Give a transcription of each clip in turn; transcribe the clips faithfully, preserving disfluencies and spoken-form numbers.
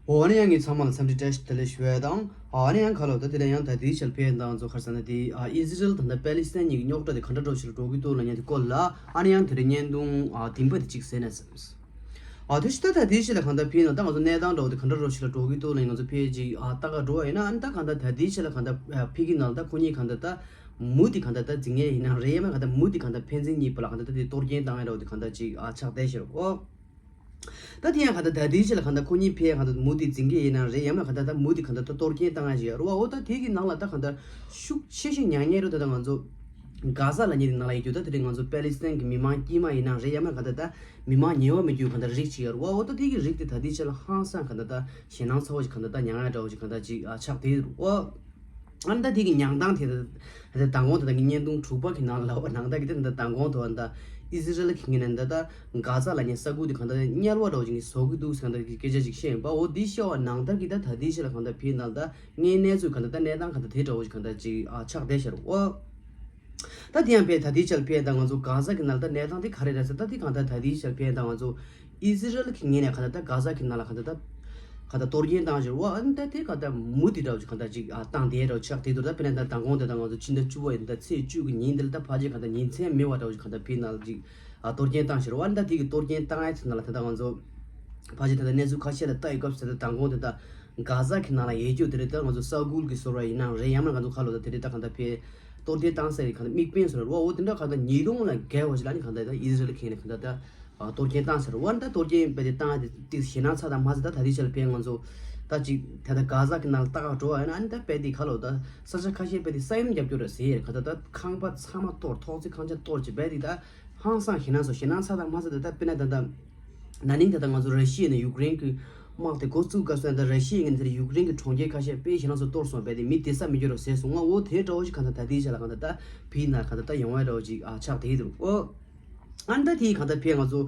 འོ་ཨ་ནི་ཡང་ངས་ཚང་མ་ལ་འཚམས་འདྲི་བཀྲ་ཤིས་བདེ་ལེགས་ཞུ་ཡ་དང་། ཨ་ནི་ཡང་ཁ་ལོ་ད་དེ་ལ་ཡང་ད་དེའི་ཆར་ཕེབས་དང་ཚོ་ཁར་ས་ན་དེ་ཨ་ཨི་ཟི་རལ་དང་ད་པེ་ལི་སི་ཐན་གཉིས་ཀྱི་རྙོག་དྲ་དེ་ག་འདྲ་འགྲོ་ཞིག་ལ་འགྲོ་གི་འདུག་ལ་ཉན་དེ་སྐོར་ལ་ཨ་ནི་ཡང་དེ་རིང་བརྙན་ཐུང་ཨ་དིམ་པ་དེ་གཅིག་གསན་ན་བསམས། ཨ་དེ་ཤི་ད་ད་དེའི་ཆེད་ལ་གང་ད་ཕེབས་ན་ད་ང་ཚོ་གནས་སྟངས་འདྲ་བོ་དེ་ག་འདྲ་འགྲོ་ཞིག་ལ་འགྲོ་གི་འདུག་ལ་ང་ཚོ་ཕེབས་ཅིག་ཨ་ལྟ་ག་འགྲོ་བ་ཡིན་ན་ཨ་ནི་ད་གང་ད་ད་དེའི་ཆེད་ལ་གང་ད་ཕེབས་ཀྱི་ན་ལ་ད་ཁོ་གཉིས་གང་ད་ད་མུ་དེ་གང་ད་ད་འཛིང་ངེས་ཡིན་ན་རེད་ཡ་མ་གང་ད་མུ་དེ་གང་ད་ཕན་ཚུན་གཉིས་པ་ལ་གང་ད་ད་དེ་གཏོར་སྐྱོན་བཏང་ཡ་འདྲ་བོ་དེ་གང་ད་ཅིག་ཨ་ཆགས་བསྡད་ཤག་ཨོ། ད་དེ་ཡང་གང་ལྟར་ད་ལྟའི་ཆེད་ལ་གང་ལྟར་ཁོ་གཉིས་ཕེབས་གང་ལྟར་མུ་དེ་འཛིང་གི་ཡིན་ན་རེད་ཡང་ན་གང་ལྟར་ད་མུ་དེ་གང་ལྟར་ད་གཏོར་སྐྱོན་བཏང་ཡ་ཞིག་ཡོད་རེད་བ། འོ་ད་དེ་གི་ནང་ལ་ད་གང་ལྟར་ཤུགས་ཆེ་ཤོས་མྱངས་མཁན་རེད་ད་ད་ང་ཚོ་གྷ་ཟ་ལབ་མཁན་དེ་ནང་ལ་ཡོད་རྒྱུ་ད་དེ་རིང་ང་ཚོ་པེ་ལི་སི་ཐན་གི་མི་མང་དཀྱུས་མ་ཡིན་ན་རེད་ཡང་ན་གང་ལྟར་ད་མི་མང་ཉེ་བ་མི་རྒྱུ་གང་ལྟར་རིགས་ཅིག་ཡོད་རེད་བ། འོ་ད་དེ་གི་རིགས་དེ་ད་ལྟའི་ཆེད་ལ་ཧང་སང་གང་ལྟར་ད་ཞེད་སྣང་ཚ་བོ་ཞིག་གང་ལྟར་ད་མྱངས་ཡ་འདྲ་བོ་ཞིག་གང་ལྟར་ཅིག་ཨ་ཆགས་བསྡད་ཡོད་རེད་བ། ཨ་ནི་ད་དེ་གི་ཉང་དང་དེ་ད་མདང་དགོང་དེ་ད་གི་བརྙན་ཐུང་དྲུག་པ་གི་ནང་ལ་བ་ནང་ད་གི་དེ་ད་མདང་དགོང་དེ་བ་ད་ཨི་ཟི་རལ་གི་ངོས་ནས་ད་ད་གྷ་ཟ་ལབ་མཁན་ས་ཁུལ་དེ་གང་ད་དམྱལ་བ་འདྲ་བོ་ཅིག་ནས་བཟོ་གི་འདུག་ཟེར་གང་ད་གི་སྐད་ཆ་ཅིག་བཤད་ཡིན་པ། འོ་དེ་བཤད་བ་ནང་ལྟར་གི་ད་ད་དེའི་ཆེད་ལ་གང་ད་ཕེབས་ནང་ད་ངའི་གནས་ཚུལ་གང་ད་ད་གནས་སྟངས་གང་ད་དེ་འདྲ་བོ་ཅིག་གང་ད་ཅིག་ཨ་ཆགས་བསྡད་ཤག་རེད་བ། ད་དེ་ཡང་ཕེབས་ད་དེའི་ཆེད་ལ་ཕེབས་ད་ང་ཚོ་གྷ་ཟ་གི་ནང་ད་གནས་སྟངས་དེ་ག་རེ་རེད་ཟེར་ད་དེ་གང་ད་ད་དེའི་ཆེད་ལ་ཕེབས་ད་ང་ཚོ་ཨི་ཟི་རལ་གྱི་ངོས་ནས་གང་ལྟར་ད་གྷ་ཟ་གི་ནང་ལ་གང་ལྟར་ད་གང་ལྟར་གཏོར་སྐྱོན་བཏང་བཞིན་བ། ཨ་ནི་ད་དེ་གང་ལྟར་མུ་དེ་འདྲ་བ་ཅིག་གང་ལྟར་ཅིག་ཨ་བཏང་བསྡད་འདྲ་བ་ཆགས་བསྡད་འདུག་ད་དཔེར་ན་ད་མདང་དགོང་དེ་ད་ང་ཚོ་ཕྱི་ཟླ་བཅུ་པ་ཡིན་ད་ཚེས་བཅུ་གི་ཉིན་དེ་ལ་ད་ཕལ་ཆེར་གང་ལྟར་ཉིན་མཚན་མེད་པ་འདྲ་བ་ཅིག་གང་ལྟར་བོད་ནང་ལ་ཅིག་ཨ་གཏོར་སྐྱོན་བཏང་བཞིན་བ། ཨ་ནི་ད་དེ་གི་གཏོར་སྐྱོན་བཏང་ཡས་ཚོ་ནང་ལ་ད་ད་ང་ཚོ་ཕལ་ཆེར་ད་ད་གནས་ཚུལ་ཁ་ཤས་ལ་ལྟ་ཡི་སྐབས་སུ་ད་མདང་དགོང་དེ་ད་གྷ་ཟ་གི་ནང་ལ་ཡོད་རྒྱུ་དེ་རེད། ད་ང་ཚོ་ས་ཁུལ་གི་བཟོ་འདྲ་ཡིན་ནའང་རེད་ཡང་ན་ང་ཚོ་ཁ་ལོ་ད་དེ་རེད། ད་གང་ལྟར་ཕེབས་གཏོར་སྐྱོན་བཏང་ས་ཡི་གང་ལྟར་དམིགས་འབེན་བཟོ་འདྲ་བ་འོ་དེ་འདྲ་གང་ལྟར་ཉེས་རྡུང་ལ་འགལ་བ་ཞིག་ལ་ནི་གང་ལྟར་ད་ཨི་ཟི་རལ་གྱི་ངོས་ནས་གང་ལྟར་ད། ཨ་གཏོར་སྐྱོན་བཏང་ཟེར་བ་ནི་ད་གཏོར་སྐྱོན་དཔེ་དེ་བཏང་ཡ་དེ་ཏིག་ཞེད་སྣང་ཚ་དང་མ་ཚ་ད་ད་དེ་ཆེད་ལ་ཕན་ང་ཚོ་ད་ཅིག་ད་ལྟ་གྷ་ཟ་གི་ནང་ལ་ལྟ་ག་འགྲོ་བ་ཡིན་ན་ཨ་ནི་ད་དཔེ་དེ་ཁ་ལོ་ད་ས་ཆ་ཁ་ཤས་དཔེ་དེ་ས་ཡོམ་རྒྱབ་སྐྱོར་རེད་ཟེར་ཡས་ག་ད་ད་ཁང་པ་ཚང་མ་གཏོར་ཐོག་བརྩེགས་ཁང་ཆ་གཏོར་ཅིག་དཔེ་དེ་ད་ཧང་སང་ཞེད་སྣང་ཚ་ཞེད་སྣང་ཚ་དང་མ་ཚ་ད་ད་དཔེར་ན་ད་ད་ན་ནིང་ད་ད་ང་ཚོ་ར་ཤི་ཡ་ནས་ཡུཀ་རེན་གི་དམག་དེ་འགོ་བཙུགས་སྐབས་སུ་ད་ད་ར་ཤི་ཡ་ངན་དེར་ཡུཀ་རེན་གི་གྲོང་ཁྱེར་ཁ་ཤས་དཔེ་ཞེད་སྣང་ཚ་གཏོར་སོང་། དཔེ་དེ་མི་བསྡད་ས་མི་འགྱུར་རོ་ཟེར་སོང་ང་། འོ་དེ་འདྲ་བོ་ཞིག་ག་ད་ད་དེ་ཆེད་ལ་ག་ད་ད་བོད་ནང་ག་ད་ད་ཡོང་བ་འདྲ་བོ་ཞིག་ཨ་ཆགས་བསྡད་ཡོད་འདུག་ཨོ། ཨ་ནི་ད་དེའི་གང་ལྟར་ཕེབས་ང་ཚོ་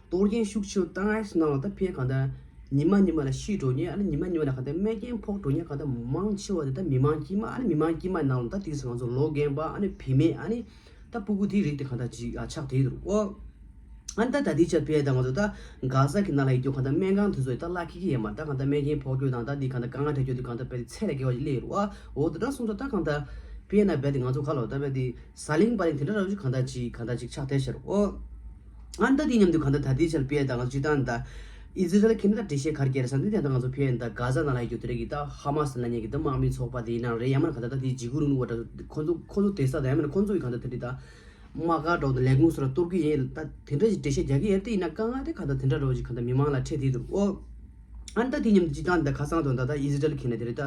གཏོར་སྐྱོན་ཤུགས་ཆེ་བཏང་ཡས་ནང་ལ་ད་ཕེབས་གང་ལྟར་ཉི་མ་ཉི་མ་ལ་ཤི་འགྲོ་མཁན་ཨ་ནི་ཉི་མ་ཉི་མ་ལ་གང་ལྟར་རྨས་སྐྱོན་ཕོག་འགྲོ་མཁན་གང་ལྟར་མང་ཆེ་བ་དེ་ད་མི་མང་དཀྱུས་མ། ཨ་ནི་མི་མང་དཀྱུས་མ་ནང་ལ་ད་དེ་ང་ཚོ་ལོ་རྒན་པ་ཨ་ནི་བུད་མེད་ཨ་ནི་ད་ཕྲུ་གུ་དེའི་རིགས་དེ་གང་ལྟར་ཅིག་ཨ་ཆགས་བསྡད་འདུག་ཨོ། ཨ་ནི་ད་ད་དེའི་ཆར་ཕེབས་ད་ང་ཚོ་ད་གྷ་ཟ་གི་ནང་ལ་ཡོད་རྒྱུ་གང་ལྟར་སྨན་ཁང་དེ་ཚོ་ད་གླ་འཁེལ་གི་ཡོད་མ་རེད། ད་གང་ལྟར་རྨས་སྐྱོན་ཕོག་རྒྱུ་དང་ད་དེ་གང་ལྟར་དཀའ་ངལ་འཕྲད་རྒྱུ་དེ་གང་ལྟར་དཔེ་ཚད་ལས་བརྒལ་བ་ཞིག་སླེབས་ཡོད་རེད་ཨོ། འོ་དེ་འདྲ་སོང་ཙང་ད་གང་ལྟར་ཕེབས་ན་རྦད་དེ་ང་ཚོ་ཁ་ལོ་ད་རྦད་དེ། ཟ་ལིང་པ་ལིང་དེ་འདྲ་རབ་ཅིག་གང་ལྟར་ཅིག་གང་ལྟར་ཅིག་ཆགས་བསྡད་ཤག་རེད་ཨོ། ཨ་ནི་ད་དེ་མཉམ་དུ་གང་ལྟར་ད་ལྟའི་ཆར་ཕེབས་ད་ང་ཚོ་སྤྱིར་བཏང་ད་ཨི་ཟི་རལ་གྱི་ནི་ད་འགྲེལ་བཤད་ག་རེ་བརྒྱབ་རེད་ཟེར་ན་དེ་ད་ང་ཚོ་ཕེབས་ད་གྷ་ཟ་ནང་ལ་ཡོད་རྒྱུ་དེ་རིགས་ཀྱི་ད་ཧ་མ་སི་ལབ་མཁན་གྱི་ད་དམག་མི་ཚོགས་པ་དེ་ཡིན་ནའང་རེད་ཡང་མིན་གང་ལྟར་ད་དེ་འཇིགས་སྐུལ་རིང་ལུགས་པ་འདྲ་ཁོ་ཚོ་ཁོ་ཚོ་བསྡད་ས་ད་ཡང་མིན་ན་ཁོ་ཚོ་ཡི་གང་ལྟར་དེ་རིགས་ད་དམག་སྒར་འདྲ་བོ་དང་ལས་ཁུངས་སོགས་ལ་གཏོར་གྱི་ཡིན་ད་དེ་འདྲ་ཞིག་འགྲེལ་བཤད་རྒྱག་གི་ཡོད་དེ་ཡིན་ན་དཀའ་ངལ་དེ་གང་ལྟར་དེ་འདྲ་འདྲ་བོ་ཞིག་གང་ལྟར་མི་མང་ལ་འཕྲད་བསྡད་འདུག་ཨོ། ཨ་ནི་ད་དེ་མཉམ་དུ་སྤྱིར་བཏང་ད་ཁ་སང་དུ་ད་ལྟ་ཨི་ཟི་རལ་གྱི་ནས་དེ་རེད་ད་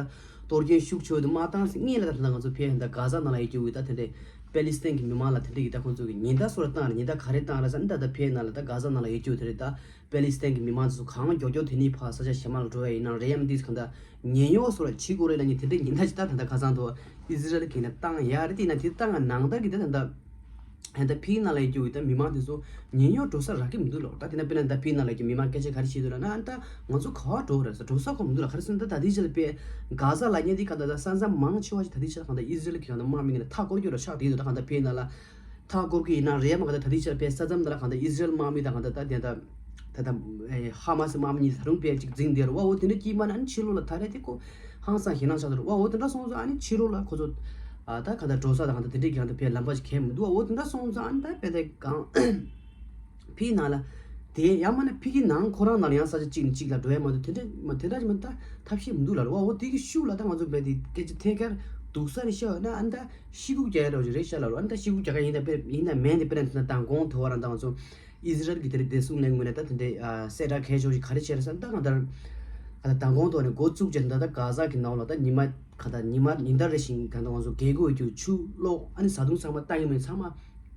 གཏོར་སྐྱོན་ཤུགས་ཆེ་བོ་དེ་མ་བཏང་ཟིན་སྔོན་ལ་ད་ལྟ་ང་ཚོ་ཕེབས་ད་གྷ་ཟ་ནང་ལ་ཡོད་རྒྱུ་ད་དེ་འདྲའི་པེ་ལི་སི་ཐན་གྱི་མི་མང་ལ་དེ་འདྲའི་ཡི་ད་ཁོང་ཚོ་གི་ཉེན་བརྡ་སོགས་ལ་བཏང་རེད། ཉེན་བརྡ་ག་རེ་བཏང་རེད་ཟེར་ན་ད་ད་ཕེབས་ནང་ལ་ད་གྷ་ཟ་ནང་ལ་ཡོད་རྒྱུ་དེ་རེད་ད་པེ་ལི་སི་ཐན་གྱི་མི་མང་ཚོ་གང་མགྱོགས་མགྱོགས་དེ་ནས་ཕར་ས་ཆ་གཞན་མ་ལ་འགྲོ་ཡ་ཡིན་ནའང་རེད་ཡང་དེ་གང་ད་ཉེན་གཡོལ་སོགས་ལ་བྱེད་དགོས་རེད་ལབ་མཁན་དེ་འདྲའི་ཉེན་བརྡ་ཅིག་ད་ད་ལྟ་ཁ་སང་དུ་ཨི་ཟི་རལ་གྱི་ནས་བཏང་ཡ་རེད། དེ་ཡིན་ན་དེ་བཏང་ཡ་ནང་ལྟར་གྱི་ད་ད་ད། ཨ་ནི་ད་ཕིའི་ནང་ལ་ཡོད་རྒྱུ་ད་མི་མང་དེ་ཚོ་ཉེན་གཡོལ་འགྲོ་ས་རག་གི་མི་འདུག་ལབ། ད་དེ་ན་དཔེར་ན་ད་ཕིའི་ནང་ལ་ཡོད་རྒྱུ་མི་མང་སྐད་ཆ་ག་རེ་བཤད་འདུག་ལབ་ན། ཨ་ནི་ད་ང་ཚོ་ག་པར་འགྲོ་རེད་ཟེར། འགྲོ་ས་ཁོ་མི་འདུག་ལབ། ག་རེ་ཟེར་ན་ད་ད་ལྟའི་ཆར་ལ་དཔེ་གྷ་ཟ་ལབ་མཁན་དེ་ག་ད་ད་ས་མཚམས་མང་ཆེ་བ་ཞིག་ད་ལྟའི་ཆར་གང་ད་ཨི་ཟི་རལ་གྱི་གང་ད་དམག་མི་ངན་ལ་མཐའ་བསྐོར་རྒྱུ་ར་ཆགས་བསྡད་འདུག་ད་གང་ད་ཕིའི་ནང་ལ་མཐའ་བསྐོར་གྱི་ཡིན་ན་རེད་མ་གང་ད་ད་ལྟའི་ཆར་དཔེ་ས་མཚམས་ནང་ལ་གང་ད་ཨི་ཟི་རལ་དམག་མི་དང་གང་ད་ད་དེ་ད། ད་ལྟ་ཧ་མ་སི་དམག་མི་གཉིས་ད་རུང་དཔེ་ཅིག་འཛིང་བསྡད་རེད་བ། འོ་དེ་འདྲ་སྐྱིད་མ་ན་ཨ་ནི་ཕྱི་ལོགས་ལ་ད་རེས་དེ་ཁོ་ཧང་སང་ཞེད་སྣང་ཆགས་འདུག་རེད་བ། འོ་དེ་འདྲ་སོང་ཙང་ཨ་ནི་ཕྱི་ལོགས་ལ་ཁོ་ཚོ་ཨ་ད་ག་ད་འགྲོ་ས་དང་ག་ད་དེ་འདྲའི་གང་ད་དཔེ་ལམ་པ་ཞིག་གས་མི་འདུག་བ། འོ་དེ་འདྲ་སོང་ཙང་ཨ་ནི་ད་དཔེ་དེ་གང་ཕིའི་ནང་ལ་དེ་ཡང་མ་ན་ཕི་གི་ནང་ཁོ་རང་ནང་ལ་ཡང་ས་ཆ་གཅིག་ནས་གཅིག་ལ་འགྲོ་ཡ་མ་འདུག་དེ་འདྲ་མ་དེ་འདྲ་ཞིག་མ་ད་ཐབས་ཤེས་མི་འདུག་ལ་རེད་བ། འོ་དེ་གི་ཤུགས་ལ་ད་ང་ཚོ་དཔེ་དེ་སྐད་ཆ་ཐད་ཀར་སྡུག་ས་རེད་ཤག་ན་ཨ་ནི་ད་ཤི་སྒུག་རྒྱག་ཡ་འདྲ་བ་ཞིག་རེད་ཤག་ལ་རེད་བ། ཨ་ནི་ད་ཤི་སྒུག་རྒྱག་ཡ་ཡིན་ད་དཔེ་ཡིན་ན་མེད་དེ་དཔེར་ན་དེ་ན་མདང་དགོང་དེ་བ་རང་ད་ང་ཚོ། ཨི་ཟི་རལ་གྱི་དེ་རིང་བདེ་སྲུང་ལས་ཁུངས་ནས་ད་དེ་འདྲའི་ཨ་གསལ་བསྒྲགས་གལ་ཆེ་བ་ཞིག་ག་རེ་བྱས་རེད་ཟེར་ན། ད་གང་ལྟར་ཨ་ད་མདང་དགོང་ཐོག་ནས་འགོ་བཙུགས་བྱས་ནས་ད་ལྟ་གྷ་ཟ་གི་ནང་ལ་ད་ཉི་མ་གང་ལྟར་ཉི་མ་ཉིན་ལྟར་རེ་བཞིན་གང་ལྟར་ང་ཚོ་རྒྱལ་སྒོ་རྒྱུ་ཆུ་གློག་ཨ་ནི་བཟའ་བཏུང་ཚང་མ་ལྟ་གི་མེད། ཚང་མ་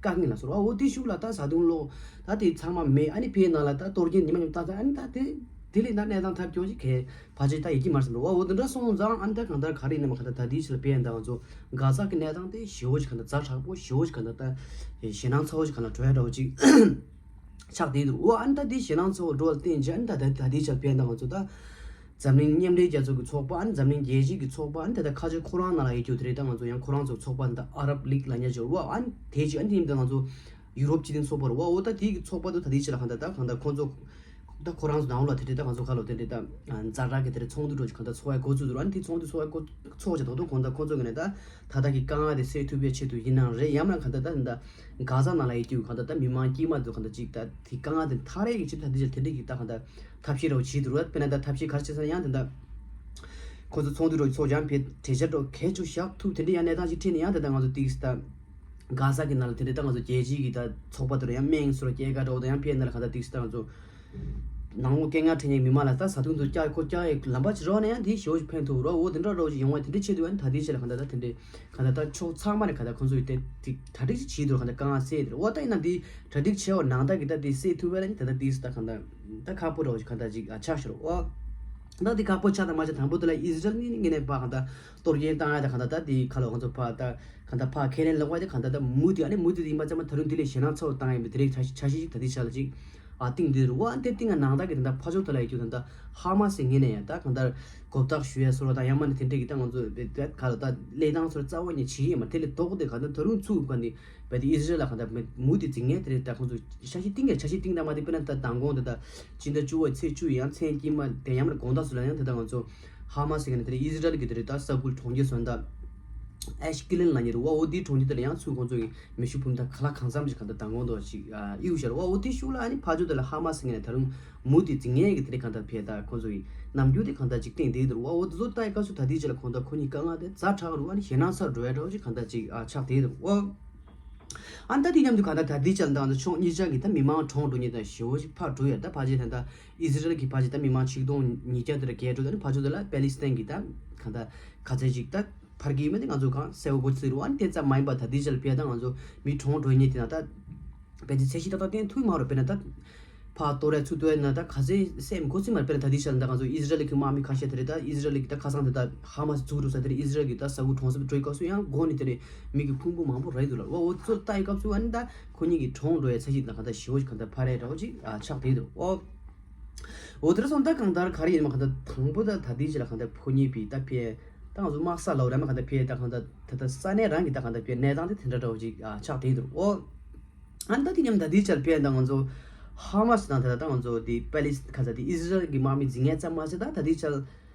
བཀག་གི་ལ་སོར་བ། འོ་དེ་ཤུགས་ལ་ད་བཟའ་བཏུང་གློག་ད་དེ་ཚང་མ་མེད། ཨ་ནི་ཕའི་ནང་ལ་ད་གཏོར་སྐྱོན་ཉི་མ་ཉིན་ལྟར་ད་ཨ་ནི་ད་དེ་དེ་ལས་ད་གནས་སྟངས་ཐབས་སྐྱོ་ཞིག་གས་ཕལ་ཆེར་ད་ཡིན་གྱི་མ་རེད་བསམ་འདུག་བ། འོ་དེ་འདྲ་སོང་ཙང་ཨ་ནི་ད་གང་ལྟར་ག་རེ་ཡིན་ནའང་གང་ལྟར་ད་དེའི་ཕྱིར་ཕའི་ནང་ང་ཚོ་གྷ་ཟ་གི་གནས་སྟངས་དེ་ཞེ་བོ་ཞིག་གང་ལྟར་ཛ་དྲག་པོ་ཞེ་བོ་ཞིག་གང་ལྟར་ད་ཞེད་སྣང་ཚ་བོ་ཞིག་གང་ལྟར་འགྲོ་ཡ་འདྲ་བོ་ཅིག་ཆགས་བསྡད་འདུག་འོ་ཨ་ནི་ད་དེ་ཞེད་སྣང་ཚ་བོ་འགྲོ་བ་ལ་བརྟེན་བྱས་ཨ་ནི་ད་ད་ད་དེའི་ཕྱིར་ཕའི་ནང་ང་ཚོ་ད་འཛམ་གླིང་མཉམ་འབྲེལ་རྒྱལ་ཚོགས་ཀྱི་ཚོགས་པ་ཨ་ནི་འཛམ་གླིང་རྒྱལ་སྤྱིའི་གི་ཚོགས་པ་ཨ་ནི་ད་ད་ཁ་ཆེ་ཁོ་རང་ནང་ལ་ཡོད་རྒྱུ་དེ་རེད། ད་ང་ཚོ་ཡང་ཁོ་རང་ཚོ་ཚོགས་པ་ད་ཨ་རབ་ལིག་ལབ་མཁན་ཅིག་འོ་ཨ་ནི་དེ་ཅིག་ཨ་ནི་དེ་ཡིན་ད་ང་ཚོ་ཡུ་རོབ་སྤྱི་མཐུན་ཚོགས་པ་རེད་བ། འོ་ད་དེའི་གི་ཚོགས་པ་ད་ད་དེའི་ཕྱིར་ལ་གང་ལྟར་ད་གང་ལྟར་ཁོ་ཚོ་ ད་ཁོ་རང་ཚོ་ནང་ལ་དེ་འདྲའི་ད་ང་ཚོ་ཁ་ལོ་དེ་འདྲའི་ད་ཛ་དྲག་གི་དེ་འདྲའི་ཚོགས་འདུ་འགྲོ་ཅིག་གང་ད་ཚོགས་ཡ་འགོ་བཙུགས་འདུག་ཨ་ནི་དེ་ཚོགས་འདུ་ཚོགས་ཡ་འགོ་ཚོགས་ཀྱི་ད་དུང་གང་ད་ཁོ་ཚོ་གི་ནས་ད་ད་ལྟ་གི་དཀའ་ངལ་དེ་སེལ་ཐུབ་པའི་ཆེད་དུ་ཡིན་ནའང་རེད། ཡང་ན་གང་ད་ད་ད་གྷ་ཟ་ནང་ལ་ཡི་རྒྱུ་གང་ད་ད་མི་མང་དཀྱུས་མ་ཚོ་གང་ད་ཅིག་ད་དེ་དཀའ་ངལ་དེ་ཐག་རེ་གི་ཆེད་ད་དེ་ཆེད་དེ་འདྲའི་གི་ད་གང་ད་ཐབས་ཤེས་རོགས་བྱེད་འདུག་ར། དཔེར་ན་ད་ཐབས་ཤེས་ག་རེ་བྱེད་ས་ན་ཡང་དེ་ད་ཁོ་ཚོ་ཚོགས་འདུ་རོགས་ཚོགས་ཀྱང་ཕེ་གྲོས་འཆར་རོགས་གལ་ཆུ་བཞག་ཐུབ་དེ་འདྲའི་ཡང་གནས་སྟངས་ཤིག་འཕྲད་ནས་ཡང་དེ་ད་ང་ཚོ་ཏིག་ད། གྷ་ཟ་གི་ནང་ལ་དེ་འདྲའི་ད་ང་ཚོ་རྒྱལ་སྤྱིའི་གི་ད་ཚོགས་པ་དེ་རུ་ཡང་སྨན་སོར་སྐྱེལ་ག་འགྲོ་དང་ཡང་ཕེ་ནང་ལ་གང་ད་ཏིག་ད་ང་ཚོ་ནང་ལོགས་སྐད་ངན་འཕྲད་མཁན་མི་མང་ལ་ད་བཟའ་བཏུང་དུ་བཀྱག་ཁོ་བཀྱག་ཡི་ལམ་པ་ཅིག་རོགས་ན་ཡང་དེ་ཞེ་པོ་ཅིག་ཕན་ཐོགས་རོགས། འོ་དེ་འདྲ་རོགས་ཅིག་ཡོང་བ་དེ་འདྲའི་ཆེད་དུ་ཡང་ད་དེ་ཆེད་ལ་གང་ད་ད་དེ་འདྲའི་གང་ད་ད་ཕྱོགས་ཚང་མ་ནས་གང་ད་ཁོ་ཚོ་ཡི་དེ་དེ་གྲ་སྒྲིག་ཅིག་བྱེད་དུ་རོགས་གང་ད་དཀའ་ངལ་སེལ་དེ་རོགས། འོ་ད་ཡིན་ན་དེ་གྲ་སྒྲིག་བྱས་བ་ནང་ད་གི་ད་དེ་སེལ་ཐུབ་པ་ལ་ནི་ད་ད་དེ་ད་གང་ད་ད་ཁག་པོ་རོགས་ཅིག་གང་ད་ཅིག་ཆགས་ཤོར་འོ། ད་དེ་ཁག་པོ་ཆགས་ད་མ་ཆགས་དང་པོ་དེ་ལ་ཨི་ཟི་རལ་ནི་ནི་ངེས་ནས་པ་གང་ད་གཏོར་སྐྱོན་བཏང་ཡ་ད་གང་ད་ད་དེ་ཁ་ལོ་ང་ཚོ་ཕ་ད། གང་ལྟར་ཕར་ཁས་ལེན་ལོག་པ་དེ་གང་ལྟར་ད་མུ་མཐུད་ཨ་ནི་མུ་མཐུད་དེ་ཡིན་པ་ཙམ་མ་ད་རུང་དེ་ལས་ཞེད་སྣང་ཚ་བོ་བཏང་ཡིན་པའི་དེ་རིགས་འཆར་འཆར་གཞི་ཞིག་ད་ལྟའི་ཆ་ལ་ཅིག་ཨ་བཏིང་བསྡད་རུ་བ། ཨ་ནི་དེ་བཏིང་ང་ནང་ལྟར་གི་ད་ལྟ་ཕ་ཕྱོགས་དེ་ལ་ཡོད་རྒྱུ་ད་ལྟ་ཧ་མ་སི་ངོས་ནས་ཡང་ད་གང་ལྟར་གོ་བརྡ་ཞུ་ཡ་སོ་ར་དང་ཡང་མ་ནི་དེ་འདྲས་ཀྱི་ད་ང་ཚོ་བེད་བེད་ག་ལ་ད་ལས་སྟངས་སོ་ར་རྩ་བ་ཉིད་བྱེད་ཡས་མ་དེ་ལས་ལྡོག་སྟེ་གང་ལྟར་ད་རུང་ཚུགས་ག་ནི་བེད་དེ་ཨི་ཟི་རལ་ལ་གང་ལྟར་མུ་མུ་དེ་འཛིང་ངེས་དེ་རེད། ད་ཁོང་ཚོ་འཆར་གཞི་བཏིང་ག་འཆར་གཞི་བཏིང་ད་མ་དེ་དཔེར་ན་ད་མདང་དགོང་དེ་ད་སྤྱི་ཟླ་བཅུ་བ་ཚེས་བཅུ་ཡང་མཚན་དཀྱིལ་མ་དེ་ཡང་མ་དགོང་དག་སུ་ལ་ཡང་དེ་ད་ང་ཚོ། ཧ་མ་སི་ཟེར་མཁན་དེ་ཨི་ཟི་རལ་གྱི་དེ་རེད་ད་ས་ཁུལ་གྲོང་ཁྱེར་སོན་ད་ཨེཤ་ཀི་ལིན་ལ་ཉེ་རུ་བ། འོ་དེའི་གྲོང་ཁྱེར་དེ་ལ་ཡང་ཚུར་ཁོང་ཚོ་གི་མེ་ཤུགས་འཕུར་མདའ་ག་ལ་གང་འཚམ་ཞིག་ག་ད་མདང་དགོང་དུ་ཞིག་གཡུག་ཤར་བ། འོ་དེ་ཤུགས་ལ་ཨ་ནི་ཕ་ཇོ་དེ་ལ་ཧ་མ་སི་ཟེར་མཁན་ད་རུང་མུ་དེ་འཛིང་ངེས་ཀྱི་དེ་རེད། གང་ད་ཕེ་ད་ཁོང་ཚོ་གི་རྣམ་འགྱུར་དེ་གང་ད་ཅིག་བསྟན་བསྡད་འདུག་བ། འོ་དེ་ཚོ་ལྟ་ཡི་སྐབས་སུ་ད་དེའི་རྗེས་ལ་ཁོང་ད་ཁོ་གཉིས་དཀའ་ངལ་དེ་ཛ་དྲག་རུ་ཨ་ནི་ཞེད་སྣང་ཚ་འགྲོ་ཡ་འདྲ་བོ་ཞིག་གང་ད་ཅིག་ཨ་ཆགས་བསྡད་འདུག་བ། ཨ་ནི་ད་དེ་མཉམ་དུ་གང་ལྟར་ད་ལྟའི་ཆར་འདང་དུ་ཕྱོགས་གཉིས་ཆར་གྱི་ད་མི་མང་གྲོངས་འགྲོ་མཁན་དང་ཞེ་པོ་ཞིག་ཕར་འགྲོ་ཡོད། ད་ཕལ་ཆེར་ད་ལྟ་ཨི་ཟི་རལ་གྱི་ཕལ་ཆེར་ད་མི་མང་ཆིག་སྟོང་ཉིས་བརྒྱ་དེ་ལ་བརྒལ་འགྲོ། ད་ནི་ཕར་ཕྱོགས་དེ་ལ་པེ་ལི་སི་ཐན་གྱི་ད་གང་ལྟར་ག་ཚད་ཅིག་ད་ཕར་གྱི་མི་དེ་ང་ཚོ་གང་གསལ་པོ་གོ་ཚིག་རུ་ཨ་ནི་དེ་ཙམ་མ་ཡིན་པ་ད་ལྟའི་ཆར་ཕལ་ད་ང་ཚོ་མི་གྲོངས་འགྲོ་མཁན་དེ་ན་ད་དཔེ་དེ་ཚད་གཞི་ཏག་ཏག་བསྟན་ཐུབ་མ་རོ། དཔེར་ན་ད་ཕར་གཏོར་ཡ་ཚུར་གཏོར་ཡ་ན་ད་ག་ཚད་སེམས་གོ་ཚིག་མ་རེད། དཔེར་ན་ད་ལྟའི་ཆར་ད་ང་ཚོ་ཨི་ཟི་རལ་གྱི་དམག་མི་ཁ་ཤས་དེ་རེད། ད་ཨི་ཟི་རལ་གྱི་ད་ཁ་སང་དེ་ད་ཧ་མ་སི་འཛུགས་འགྲོ་ས་དེ་རེད། ཨི་ཟི་རལ་གྱི་ད་ས་ཁུལ་གྲོང་གསེབ་འགྲོ་ཡི་སྐབས་སུ་ཡང་སྒོ་ནས་དེ་རེད། མི་གི་ཕུང་པོ་མང་པོ་རེད་འདུག་ལ། འོ་འོ་ཚོ་ལྟ་ཡི་སྐབས་སུ་ཨ་ནི་ད་ཁོ་གཉིས་ཀྱི་གྲོངས་འགྲོ་ཡ་ཚད་གཞི་དང་གང་ལྟར་ཞེ་པོ་ཞིག་གང་ལྟར་འཕར་ཡ་འདྲ་བོ་ཅིག་ཨ་ཆགས་བསྡད་འདུག་འོ་འོ་དེ་ར་སོང་ད་གང་ལྟར་ག་རེ་ཡིན་མ་གང་ལྟར་དང་པོ་ད་ད་ལྟའི་ཆ་ལ་གང་ལྟར་ཕོ་ཉའི་བི་ད་ཕེ་ད་ང་ཚོ་དམག་ས་ལ་འོ་ར་མ་གང་ལྟར་ཕེ་ད་གང་ལྟར་ད་ལྟ་ས་གནས་རང་གི་ད་གང་ལྟར་ཕེ་གནས་སྟངས་དེ་དེ་འདྲ་འདྲ་བོ་ཅིག་ཨ་ཆགས་བསྡད་འདུག་འོ་ཨ་ནི་ད་དེ་མཉམ་ད་ལྟའི་ཆར་ཕེ་ད་ང་ཚོ་ཧ་མ་སི་དང་ད་ད་ང་ཚོ་དེ་པེ་ལི་སི་གང་ལྟར་དེ་ཨི་ཟི་རལ་གྱི་དམག་མི་འཛིང་ངེས་ཙམ་མ་ཟད་ད་ད་ལྟའི་ཆར།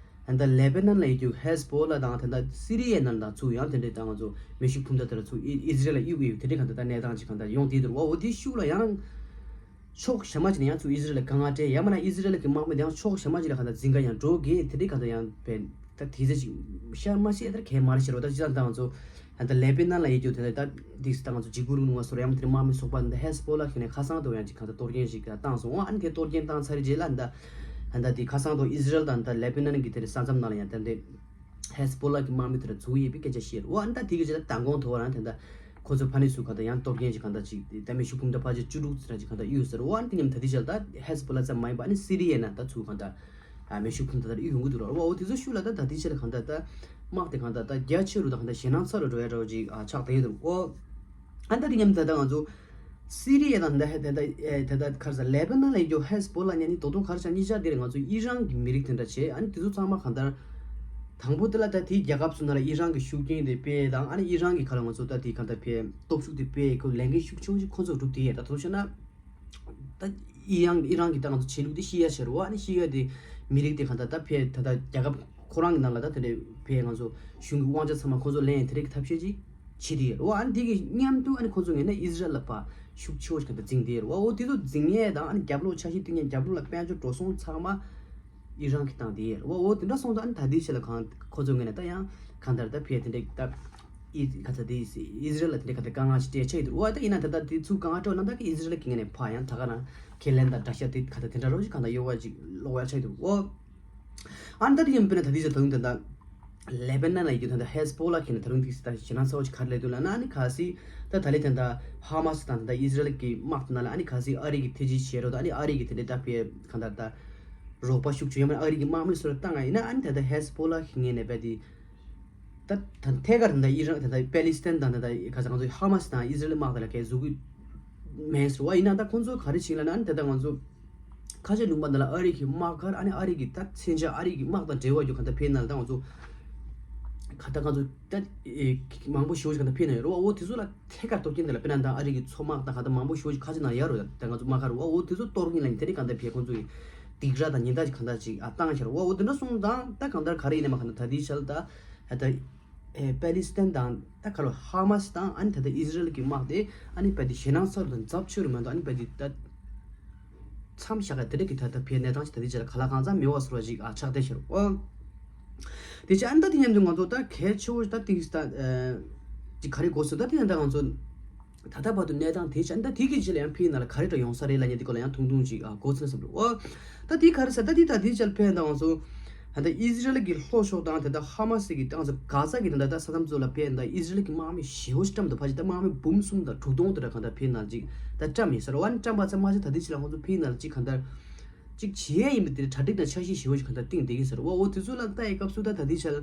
ད་ལྟ་ལེ་པེ་ནན་ལ་ཡོད་རྒྱུ་ཧེ་སི་བྷོ་ལ་དང་ད་ལྟ་སི་རི་ཡའི་ནང་དང་ཚུར་ཡང་དེ་འདྲའི་ད་ང་ཚོ་མེ་ཤུགས་འཕུར་མདའ་དེ་ལ་ཚུར་ཨི་ཨི་ཟི་རལ་ལ་གཡུག་གི་ཡོད། དེ་འདྲའི་གང་ལྟར་ད་གནས་སྟངས་ཅིག་གང་ལྟར་ཡོང་བསྡད་འདུག་བ། འོ་དེའི་ཤུགས་ལ་ཡང་ཕྱོགས་གཞན་པ་ཅིག་ནས་ཡང་ཚུར་ཨི་ཟི་རལ་ལ་དཀའ་ངལ་སྤྲད་ཡང་མིན་ན་ཨི་ཟི་རལ་གྱི་དམག་མི་དེ་ཡང་ཕྱོགས་གཞན་པ་ཅིག་ལ་གང་ལྟར་འཛིང་ག་ཡང་འགྲོ་གི་དེ་འདྲའི་གང་ལྟར་ཡང་བས་ད་དེ་ཚེ་ཅིག་ཤར་མ་ཤེས་ད་གས་མ་རེད་ཤེས་རོགས། ད་ཅི་ད་ང་ཚོ་ད་ལྟ་ལེ་པེ་ནན་ལ་ཡོད་རྒྱུ་དེ་ལ་ད་འདི་ད་ང་ཚོ་འཇིགས་སྐུལ་རིང་ལུགས་ངོ་སོར་ཡང་དེར་དམག་མི་ཚོགས་པ་འདི་ཧེ་སི་བྷོ་ལ་ཁེ་ནས་ཁ་སང་དུ་ཡང་ཅིག་གང་ལྟར་གཏོར་སྐྱོན་ཞིག་བཏང་སོང་། ཨ་ནི་དེ་གཏོར་སྐྱོན་བཏང་ཚར་རྗེས་ལ་ད་ད་ལྟ་དེ་ཁ་སང་དུ་ཨི་ཟི་རལ་དང་ད་ལེ་པེ་ནན་གྱི་དེར་ས་མཚམས་ནང་ལ་ཡང་ད་འདི་ཧེ་སི་བྷོ་ལ་གི་དམག་མི་དེར་ཚུགས་ཡས་པའི་སྐད་ཆ་བཤད་རེད། ཨ་ནི་ད་དེ་གི་རྗེས་ལ་མདང་དགོང་དུ་བ་རང་ད་ད་ཁོ་ཚོ་ཕ་ནི་སུ་གང་ལྟར་ཡང་གཏོར་སྐྱོན་ཞིག་གང་ལྟར་ཅིག་ད་མེ་ཤུགས་འཕུར་མདའ་ཕལ་ཆེར་བཅུ་དྲུག་ཙམ་ཅིག་གང་ལྟར་གཡུགས་ཟེར། ཨ་ནི་དེ་མཉམ་ད་དེ་རྗེས་ལ་ད་ཧེ་སི་བྷོ་ལ་ཙམ་མ་ཡིན་པ་ཨ་ནི་སི་རི་ཡའི་ནང་ད་ཚུགས་གང་ལྟར། ཨ་མེ་ཤུགས་འཕུར་མདའ་དེ་གཡུག་ཡོང་གི་འདུག་ར། འོ་དེ་ཚོ་ཤུགས་ལ་ད་ད་ལྟའི་ཆ་ལ་གང་ལྟར་ད་དམག་དེ་གང་ལྟར་ད་རྒྱ་ཆེ་རུ་དང་གང་ལྟར་ཞེད་སྣང་ཚ་རུ་འགྲོ་ཡ་འདྲ་བོ་ཅིག་ཨ་ཆགས་བསྡད་འདུག་འོ་ཨ་ད་དེ་མཉམ་ད་ད་ང་ཚོ་སི་རི་ཡ་དང་ད་ད་ད་ད་ད་ག་རེ་ཟེར་ལེ་པ་ནན་ལ་ཡོད་རྒྱུ་ཧེ་སི་བྷོ་ལ་གཉིས་ནི་དོ་དོ་ག་རེ་ཆགས་གཉིས་ཆ་དེ་རེད། ང་ཚོ་ཨི་རན་གྱི་མི་རིགས་དེ་འདྲ་བྱས་ཨ་ནི་དེ་ཚོ་ཚང་མ་གང་ལྟར་དང་པོ་དེ་ལ་ད་དེའི་རྒྱལ་ཁབ་ཚོ་ནང་ལ་ཨི་རན་གྱི་ཤུགས་རྐྱེན་དེ་སྤེལ་དང་ཨ་ནི་ཨི་རན་གྱི་ཁ་ལ་ང་ཚོ་ད་དེ་གང་ལྟར་ཕེ་སྟོབས་ཤུགས་དེ་སྤེལ་ཁོ་ལས་འགན་ཤུགས་ཆེ་བོ་ཅིག་ཁོ་ཚོ་སྒྲུབ་བསྡད་ཡས་ད་དོ་ཤོད་ན། ད་ཨི་རན་ཨི་རན་གྱི་ད་ང་ཚོ་ཆོས་ལུགས་དེ་ཤི་ཡ་ཆེ་རུ་བ་ནི་ཤི་ཡ་དེ་མི་རིགས་དེ་གང་ལྟར་ད་ཕེ་ད་ལྟ་རྒྱལ་ཁབ་ཁོ་རང་གི་ནང་ལ་ད་དེ་འདྲའི་ཕེ་ང་ཚོ་གཞུང་གི་དབང་ཆ་ཚང་མ་ཁོ་ཚོ་ལེན་དེ་འདྲའི་གི་ཐབས་ཤེས་ཅིག་བྱེད་དེ་ཡོད་རུ་བ། ཨ་ནི་དེ་གི་མཉམ་དུ་ཨ་ནི་ཁོ་ཚོ་ངོས་ནས་ཨི་ཟི་རལ་ལ་ཕར་ཤུགས་ཆེ་བོ་ཞིག་གང་ལྟར་འཛིང་བསྡད་ཡོད་རུ་བ། འོ་དེ་ཚོ་འཛིང་ཡས་དང་ཨ་ནི་རྒྱབ་ལོགས་འཆར་གཞི་བཏིང་ཡས་རྒྱབ་ལོགས་ལ་དཔལ་འབྱོར་འགྲོ་སོང་ཚང་མ། ཨི་རན་གྱིས་བཏང་དེ་ཡོད་རེད་བ། འོ་དེ་འདྲ་སོང་ཙང་ཨ་ནི་ད་ལྟའི་ཆ་ལ་གང་ཁོ་ཚོའི་ངོས་ནས་ད་ཡང་གང་ལྟར་ད་ཕེ་དེ་འདྲའི་ད་ཨི་ག་ཚ་དེ་ཨི་ཟི་རལ་ལ་དེ་འདྲའི་ག་ད་དཀའ་ངལ་ཞིག་སྤྲད་ཆ་ཡི་འདུག་འོ་ད་ཡིན་ན་ད་ལྟ་དེ་ཚུར་དཀའ་ངལ་སྤྲད་ན་ད་གི་ཨི་ཟི་རལ་གྱི་ངོས་ནས་ཕ་ཡང་ད་ག་རང་ཁས་ལེན་དང་དགྲ་ཤ་དེ་ག་ད་དེ་འདྲ་རོ་ཞིག་གང་ལྟར་གཡོ་བ་ཅིག་ལོག་ཡ་ཆ་ཡི་འདུག་འོ་ཨ་ནི་ད་དེ་ཡིན་པས་ན་ད་ལྟའི་ཆ་ད་དུང་ད་ད་ལེ་བྷ་ནན་ལ་ཡོད་ད་ད་ཧེ་སི་བྷོ་ལ་གི་ནས་ད་རུང་དེ་ད་ཞེད་སྣང་ཚ་བོ་ཅིག་ག་རེ་སླེབས་འདུག་ལབ་ན་ཨ་ནི་གལ་སྲིད་ད་ད་ལེ་ད་ད་ཧ་མ་སི་དང་ད་ད་ཨི་ཟི་རལ་གྱི་དམག་དེ་ནང་ལ་ཨ་ནི་གལ་སྲིད་ཨ་རི་གི་ཐེ་ཇི་བྱེད་རོགས་ད་ཨ་ནི་ཨ་རི་གི་དེ་འདྲའི་ད་ཕེ་གང་ལྟར་ད། རོགས་པ་ཤུགས་ཆེ་ཡང་མིན་ཨ་རི་གི་དམག་མི་ཚོ་ལ་བཏང་ཡིན་ན་ཨ་ནི་ད་ལྟ་ཧེ་སི་བྷོ་ལ་གི་ངོས་ནས་རྦད་དེ། ད་ད་ཐད་ཀར་ད་ལྟ་ཨི་རན་ད་ལྟ་པེ་ལི་སི་ཐན་དང་ད་ལྟ་ག་ས་ང་ཚོ་ཧ་མ་སི་དང་ཨི་ཟི་རལ་དམག་དེ་ལ་གས་བཟོ་གི་མེད་ཟེར་བ་ཡིན་ན་ད་ཁོང་ཚོ་ག་རེ་བྱེད་ལབ་ན་ཨ་ནི་ད་ལྟ་ང་ཚོ་ཁ་ཆེ་ལུང་པ་འདི་ལ་ཨ་རི་གི་དམག་སྒར་ཨ་ནི་ཨ་རི་གི་ད་མཚོན་ཆ་ཨ་རི་གི་དམག་དང་འབྲེལ་བ་ཡོད་ག་ད་ཕེ་ན་ལ་ད་ང་ཚོ་ག་ད་ང་ཚོ་ད་མང་པོ་ཞེ་པོ་ཞིག་ག་ད་ཕེ་ན་ཡོད་རེད་བ། འོ་དེ་ཚོ་ལ་ཐད་ཀར་གཏོར་སྐྱོན་དེ་ལ་དཔེར་ན་ད་ཨ་རི་གི་མཚོ་དམག་དང་ག་ད་མང་པོ་ཞེ་པོ་ཞིག་ཁ་ཆེ་ན་ཡོད་རེད། ད་ང་ཚོ་དམག་སྒར་བ་འོ་དེ་ཚོ་གཏོར་གིན་ལ་ནི་དེ་རིང་ག་ད་ཕེ་ཁོང་ཚོ་གི་སྡིགས་ར་དང་ཉེན་བརྡ་ཅིག་གང་ལྟར་ཅིག་ཨ་བཏང་ཤར་བ། འོ་དེ་འདྲ་སོང་ཙང་ད་གང་ལྟར་ག་རེ་ཡིན་ནའི་མ་གང་ལྟར་ད་ལྟའི་ཆར་ད་ད་ཨེ་པ་ལི་སི་ཐན་དང་ད་ག་རེ་ཧ་མ་སི་དང་ཨ་ནི་ད་ལྟ་ཨི་ཟི་རལ་གྱི་དམག་དེ་ཨ་ནི་རྦད་དེ་ཞེད་སྣང་ཚ་རུ་དང་འཛབ་ཆེ་རུ་མ་གཏོགས་ཨ་ནི་རྦད་དེ་ད་མཚམས་བཞག་ག་དེ་འདྲ་གི་ད་ལྟ་ཕའི་གནས་སྟངས་ཅིག་ད་ལྟའི་ཆར་ག་ལ་གང་འཚམ་མེད་པ་བཟོ་འདྲ་ཅིག་ཨ་ཆགས་བསྡད་ཤར་བ། དེ་ཅི་ཨ་ནི་ད་དེ་མཉམ་དུ་ང་ཚོ་ད་གལ་ཆེ་བོ་ད་ཏིག་ད་ཅིག་ག་རེ་གོ་སོང་ད་དེ་ཡང་ད་ང་ཚོ། ད་ལྟ་བར་དུ་གནས་སྟངས་དེ་ཆ་འདི་དེ་གི་རྗེས་ལ་ཡང་ཕའི་ནང་ལ་ག་རེ་འདྲ་ཡོང་ས་རེད་ལབ་མཁན་དེ་སྐོར་ལ་ཡང་ཐུང་ཐུང་ཅིག་ཨ་གོ་ཚོད་བསམ་འདུག་ཨོ། ད་དེ་ག་རེ་ཟེར་ད་དེ་ད་དེ་ཆ་ལ་ཕའི་ནང་ང་ཚོ་ད་ལྟ་ཨི་ཟི་རལ་གྱི་ལྷོ་ཕྱོགས་དང་དེ་ད་ཧ་མ་སི་གི་ཏང་ཚོ་གྷ་ཛ་གི་ད་ལྟ་ས་མཚམས་ཚོ་ལ་ཕའི་ད་ཨི་ཟི་རལ་གྱི་དམག་མི་ཞེ་བོ་ཞིག་བཀྲམ་འདུག་ཕལ་ཆེར་ད་དམག་མི་འབུམ་གསུམ་དང་དྲུག་སྟོང་དེ་འདྲ་གང་ལྟར་ཕའི་ནང་ཅིག་ད་བཀྲམ་ཡིན་ཟེར་བ་ནི་བཀྲམ་པ་ཙམ་མ་ཟད་ད་དེ་ཆ་ལ་ང་ཚོ་ཕའི་ནང་ཅིག་གང་ལྟར། གཅིག་བྱེད་ཡས་ཡིན་པ་དེ་གྲ་སྒྲིག་དང་འཆར་གཞི་ཞེ་པོ་ཞིག་གང་ལྟར་བཏིང་བསྡད་ཀྱི་ཟེར་བ། འོ་དེ་ཚོ་ལ་ལྟ་ཡི་སྐབས་སུ་ད་ད་ལྟའི་ཆར་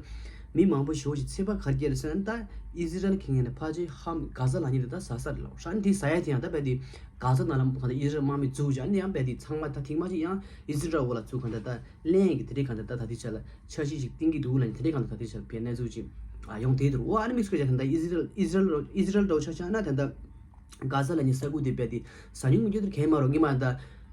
མི་མང་པོ་ཞེ་པོ་ཞིག་ཚེ་བ་ག་རེ་སྐྱེལ་ཟེར་ན་ད་ཨི་ཟི་རལ་གྱི་ངོས་ནས་ཕལ་ཆེར་ཧམ་གྷ་ཛ་ལ་ཉིད་དེ་ད་ཟ་ས་རེད་ལ། ཧྲན་དེ་ཟ་ཡ་དེ་ཡང་ད་རྦད་དེ་གྷ་ཛ་ནང་ལ་གང་ལྟར་ཨི་ཟི་རལ་དམག་མི་འཛུགས་བྱས་ཨ་ནི་ཡང་རྦད་དེ་ཚང་མ་ད་ཐེངས་མ་གཅིག་ཡང་ཨི་ཟི་རལ་འོག་ལ་ཚུར་གང་ལྟར་ད་ལེན་ཡས་ཀྱི་དེ་འདྲའི་གང་ལྟར་ད་ད་ལྟའི་ཆར་ལ་འཆར་གཞི་ཞིག་བཏིང་གི་འདུག་ལ་ནི་དེ་འདྲའི་གང་ལྟར་ད་ལྟའི་ཆར་བའི་གནས་ཚུལ་ཅིག་ཡོང་བསྡད་འདུག་འོ་ཨ་ནི་དམིགས་བསལ་གྱི་ད་ལྟ་ཨི་ཟི་རལ་ཨི་ཟི་རལ་ཨི་ཟི་རལ་འདྲ་བོ་ཆ་བཞག་ན་ད་ལྟ། གྷ་ཛ་ལ་ནི་ས་ཁུལ་དེ་རྦད་དེ་ཟ་ཉུང་ཉུང་དེར་གས་མ་རོ་ངེས་མ་ད་